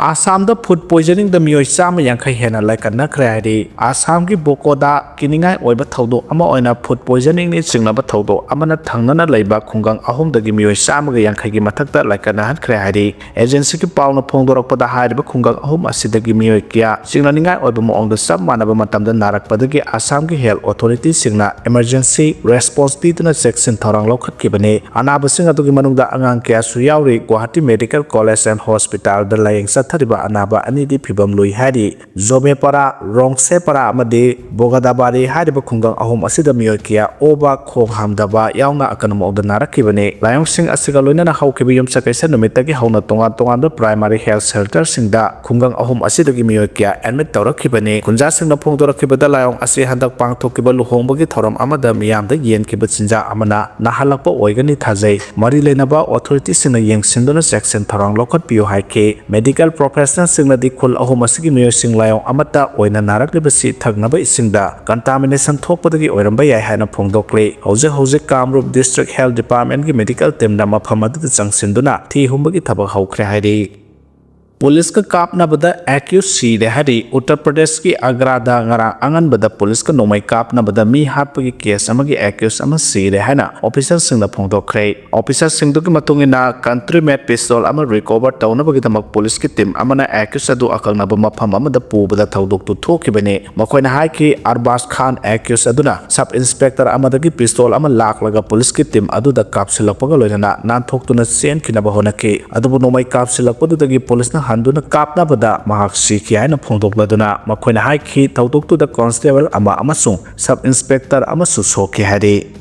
ꯑꯁꯥꯝꯗ food poisoning ꯗ ꯃꯤꯑꯣꯏ ꯆꯥꯝꯃ ꯌꯥꯡꯈꯩ ꯍꯦꯟꯅ ꯂꯥꯏꯀꯠꯅꯈ꯭ꯔꯦ ꯍꯥꯏꯔꯤ꯫ ꯑꯁꯥꯝꯒꯤ ꯕꯣꯀꯣꯗ ꯀꯤꯅꯤꯡꯉꯥꯏ ꯑꯣꯏꯕ ꯊꯧꯗꯣꯛ ꯑꯃ ꯑꯣꯏꯅ food poisoning ꯅ ꯆꯤꯡꯅꯕ ꯊꯧꯗꯣꯛ ꯑꯃꯅ ꯊꯪꯅꯅ ꯂꯩꯕ ꯈꯨꯡꯒꯪ ꯑꯍꯨꯝꯗꯒꯤ ꯃꯤꯑꯣꯏ ꯆꯥꯝꯃꯒ ꯌꯥꯡꯈꯩꯒꯤ ꯃꯊꯛꯇ ꯂꯥꯏꯀꯠꯅꯍꯟꯈ꯭ꯔꯦ ꯍꯥꯏꯔꯤ꯫ Agency ꯒꯤ ꯄꯥꯎꯅ ꯐꯣꯡꯗꯣꯔꯛꯄꯗ ꯍꯥꯏꯔꯤꯕ ꯈꯨꯡꯒꯪ ꯑꯍꯨꯝ ꯑꯁꯤꯗꯒꯤ ꯃꯤꯑꯣꯏ ꯀꯌꯥ ꯆꯤꯡꯅꯅꯤꯡꯉꯥꯏ ꯑꯣꯏꯕ ꯃꯑꯣꯡꯗ ꯆꯞ ꯃꯥꯟꯅꯕ ꯃꯇꯝꯗ ꯅꯥꯔꯛꯄꯗꯒꯤ ꯑꯁꯥꯝꯒꯤ health authority ꯁꯤꯡꯅ emergency response ꯄꯤꯗꯨꯅ ꯆꯦꯛꯁꯤꯟ ꯊꯧꯔꯥꯡ ꯂꯧꯈꯠꯈꯤꯕꯅꯤ꯫ ꯑꯅꯥꯕꯁꯤꯡ ꯑꯗꯨꯒꯤ ꯃꯅꯨꯡꯗ ꯑꯉꯥꯡ ꯀꯌꯥꯁꯨ ꯌꯥꯎꯔꯤ꯫ Guwahati Medical College and Hospital ꯗ ꯂꯥꯌꯦꯡ ꯆꯠ ꯆꯤꯊꯔꯤꯕ ꯑꯅꯥꯕ ꯑꯅꯤꯗꯤ ꯐꯤꯕꯝ ꯂꯨꯏ ꯍꯥꯏꯔꯤ꯫ ꯖꯣꯕꯦꯄꯥꯔꯥ, ꯔꯣꯡꯁꯦꯄꯥꯔꯥ ꯑꯃꯗꯤ ꯕꯣꯒꯥꯗꯥꯕꯥꯔꯤ ꯍꯥꯏꯔꯤꯕ ꯈꯨꯡꯒꯪ ꯑꯍꯨꯝ ꯑꯁꯤꯗ ꯃꯤꯑꯣꯏ ꯀꯌꯥ ꯑꯣꯕ, ꯈꯣꯡ ꯍꯥꯝꯗꯕ ꯌꯥꯎꯅ ꯑꯀꯟꯕ ꯃꯑꯣꯡꯗ ꯅꯥꯔꯛꯈꯤꯕꯅꯤ꯫ ꯂꯥꯏꯑꯣꯡꯁꯤꯡ ꯑꯁꯤꯒ ꯂꯣꯏꯅꯅ ꯍꯧꯈꯤꯕ ꯌꯨꯝꯁꯀꯩꯁ ꯅꯨꯃꯤꯠꯇꯒꯤ ꯍꯧꯅ ꯇꯣꯉꯥꯟ ꯇꯣꯉꯥꯟꯕ primary health centreꯁꯤꯡꯗ ꯈꯨꯡꯒꯪ ꯑꯍꯨꯝ ꯑꯁꯤꯗꯒꯤ ꯃꯤꯑꯣꯏ ꯀꯌꯥ admit ꯇꯧꯔꯛꯈꯤꯕꯅꯤ꯫ ꯈꯨꯟꯖꯥꯁꯤꯡꯅ ꯐꯣꯡꯗꯣꯔꯛꯈꯤꯕꯗ, ꯂꯥꯏꯑꯣꯡ ꯑꯁꯤ ꯍꯟꯗꯛ ꯄꯥꯡꯊꯣꯛꯈꯤꯕ ꯂꯨꯍꯣꯡꯕꯒꯤ ꯊꯧꯔꯝ ꯑꯃꯗ ꯃꯤꯌꯥꯝꯗ ꯌꯦꯟꯈꯤꯕ ꯆꯤꯟꯖꯥꯛ ꯑꯃꯅ ꯅꯥꯍꯜꯂꯛꯄ ꯑꯣꯏꯒꯅꯤ ꯊꯥꯖꯩ꯫ ꯃꯔꯤ ꯂꯩꯅꯕ authorityꯁꯤꯡꯅ ꯌꯦꯡꯁꯤꯟꯗꯨꯅ ꯆꯦꯛꯁꯤꯟ ꯊꯧꯔꯥꯡ ꯂꯧꯈꯠꯄꯤꯌꯨ ꯍꯥꯏꯈꯤ꯫ Medical professionalꯁꯤꯡꯅꯗꯤ ꯈꯨꯜ ꯑꯍꯨꯝ ꯑꯁꯤꯒꯤ ꯃꯤꯑꯣꯏꯁꯤꯡ ꯂꯥꯏꯑꯣꯡ ꯑꯃꯠꯇ ꯑꯣꯏꯅ ꯅꯥꯔꯛꯂꯤꯕꯁꯤ ꯊꯛꯅꯕ ꯏꯁꯤꯡꯗ contamination ꯊꯣꯛꯄꯗꯒꯤ ꯑꯣꯏꯔꯝꯕ ꯌꯥꯏ ꯍꯥꯏꯅ ꯐꯣꯡꯗꯣꯛꯂꯤ꯫ ꯍꯧꯖꯤꯛ ꯍꯧꯖꯤꯛ ꯀꯥꯃꯔꯨꯞ District Health Departmentꯀꯤ medical teamꯅ ꯃꯐꯝ ꯑꯗꯨꯗ ꯆꯪꯁꯤꯟꯗꯨꯅ ꯊꯤ ꯍꯨꯝꯕꯒꯤ ꯊꯕꯛ ꯍꯧꯈ꯭ꯔꯦ ꯍꯥꯏꯔꯤ꯫ ꯄꯨꯂꯤꯁꯀ ꯀꯥꯞꯅꯕꯗ accused ꯁꯤꯔꯦ ꯍꯥꯏꯔꯤ꯫ ꯎꯠꯇꯔ ꯄ꯭ꯔꯗꯦꯁꯀꯤ ꯑꯒ꯭ꯔꯥꯗ ꯉꯔꯥꯡ ꯑꯉꯟꯕꯗ ꯄꯨꯂꯤꯁꯀ ꯅꯣꯡꯃꯩ ꯀꯥꯞꯅꯕꯗ ꯃꯤ ꯍꯥꯠꯄꯒꯤ case ꯑꯃꯒꯤ accused ꯑꯃ ꯁꯤꯔꯦ ꯍꯥꯏꯅ officerꯁꯤꯡꯅ ꯐꯣꯡꯗꯣꯛꯈ꯭ꯔꯦ꯫ Officerꯁꯤꯡꯗꯨꯒꯤ ꯃꯇꯨꯡ ꯏꯟꯅ, country made pistol ꯑꯃ recover ꯇꯧꯅꯕꯒꯤꯗꯃꯛ ꯄꯨꯂꯤꯁꯀꯤ team ꯑꯃꯅ accused ꯑꯗꯨ ꯑꯀꯛꯅꯕ ꯃꯐꯝ ꯑꯃꯗ ꯄꯨꯕꯗ ꯊꯧꯗꯣꯛꯇꯨ ꯊꯣꯛꯈꯤꯕꯅꯤ꯫ ꯃꯈꯣꯏꯅ ꯍꯥꯏꯈꯤ, ꯑꯔꯕꯥꯖ ꯈꯥꯟ accused ꯑꯗꯨꯅ sub inspector ꯑꯃꯗꯒꯤ pistol ꯑꯃ ꯂꯥꯛꯂꯒ ꯄꯨꯂꯤꯁꯀꯤ team ꯑꯗꯨꯗ ꯀꯥꯞꯁꯤꯜꯂꯛꯄꯒ ꯂꯣꯏꯅꯅ ꯅꯥꯟꯊꯣꯛꯇꯨꯅ ꯆꯦꯟꯈꯤꯅꯕ ꯍꯣꯠꯅꯈꯤ꯫ ꯑꯗꯨꯕꯨ ꯅꯣꯡꯃꯩ ꯀꯥꯞꯁꯤꯜꯂꯛꯄꯗꯨꯗꯒꯤ ꯄꯨꯂꯤꯁꯅ ꯍꯟꯗꯨꯅ ꯀꯥꯞꯅꯕꯗ ꯃꯍꯥꯛ ꯁꯤꯈꯤ ꯍꯥꯏꯅ ꯐꯣꯡꯗꯣꯛꯂꯗꯨꯅ, ꯃꯈꯣꯏꯅ ꯍꯥꯏꯈꯤ, ꯊꯧꯗꯣꯛꯇꯨꯗ constable ꯑꯃ ꯑꯃꯁꯨꯡ sub inspector ꯑꯃꯁꯨ ꯁꯣꯛꯈꯤ ꯍꯥꯏꯔꯤ꯫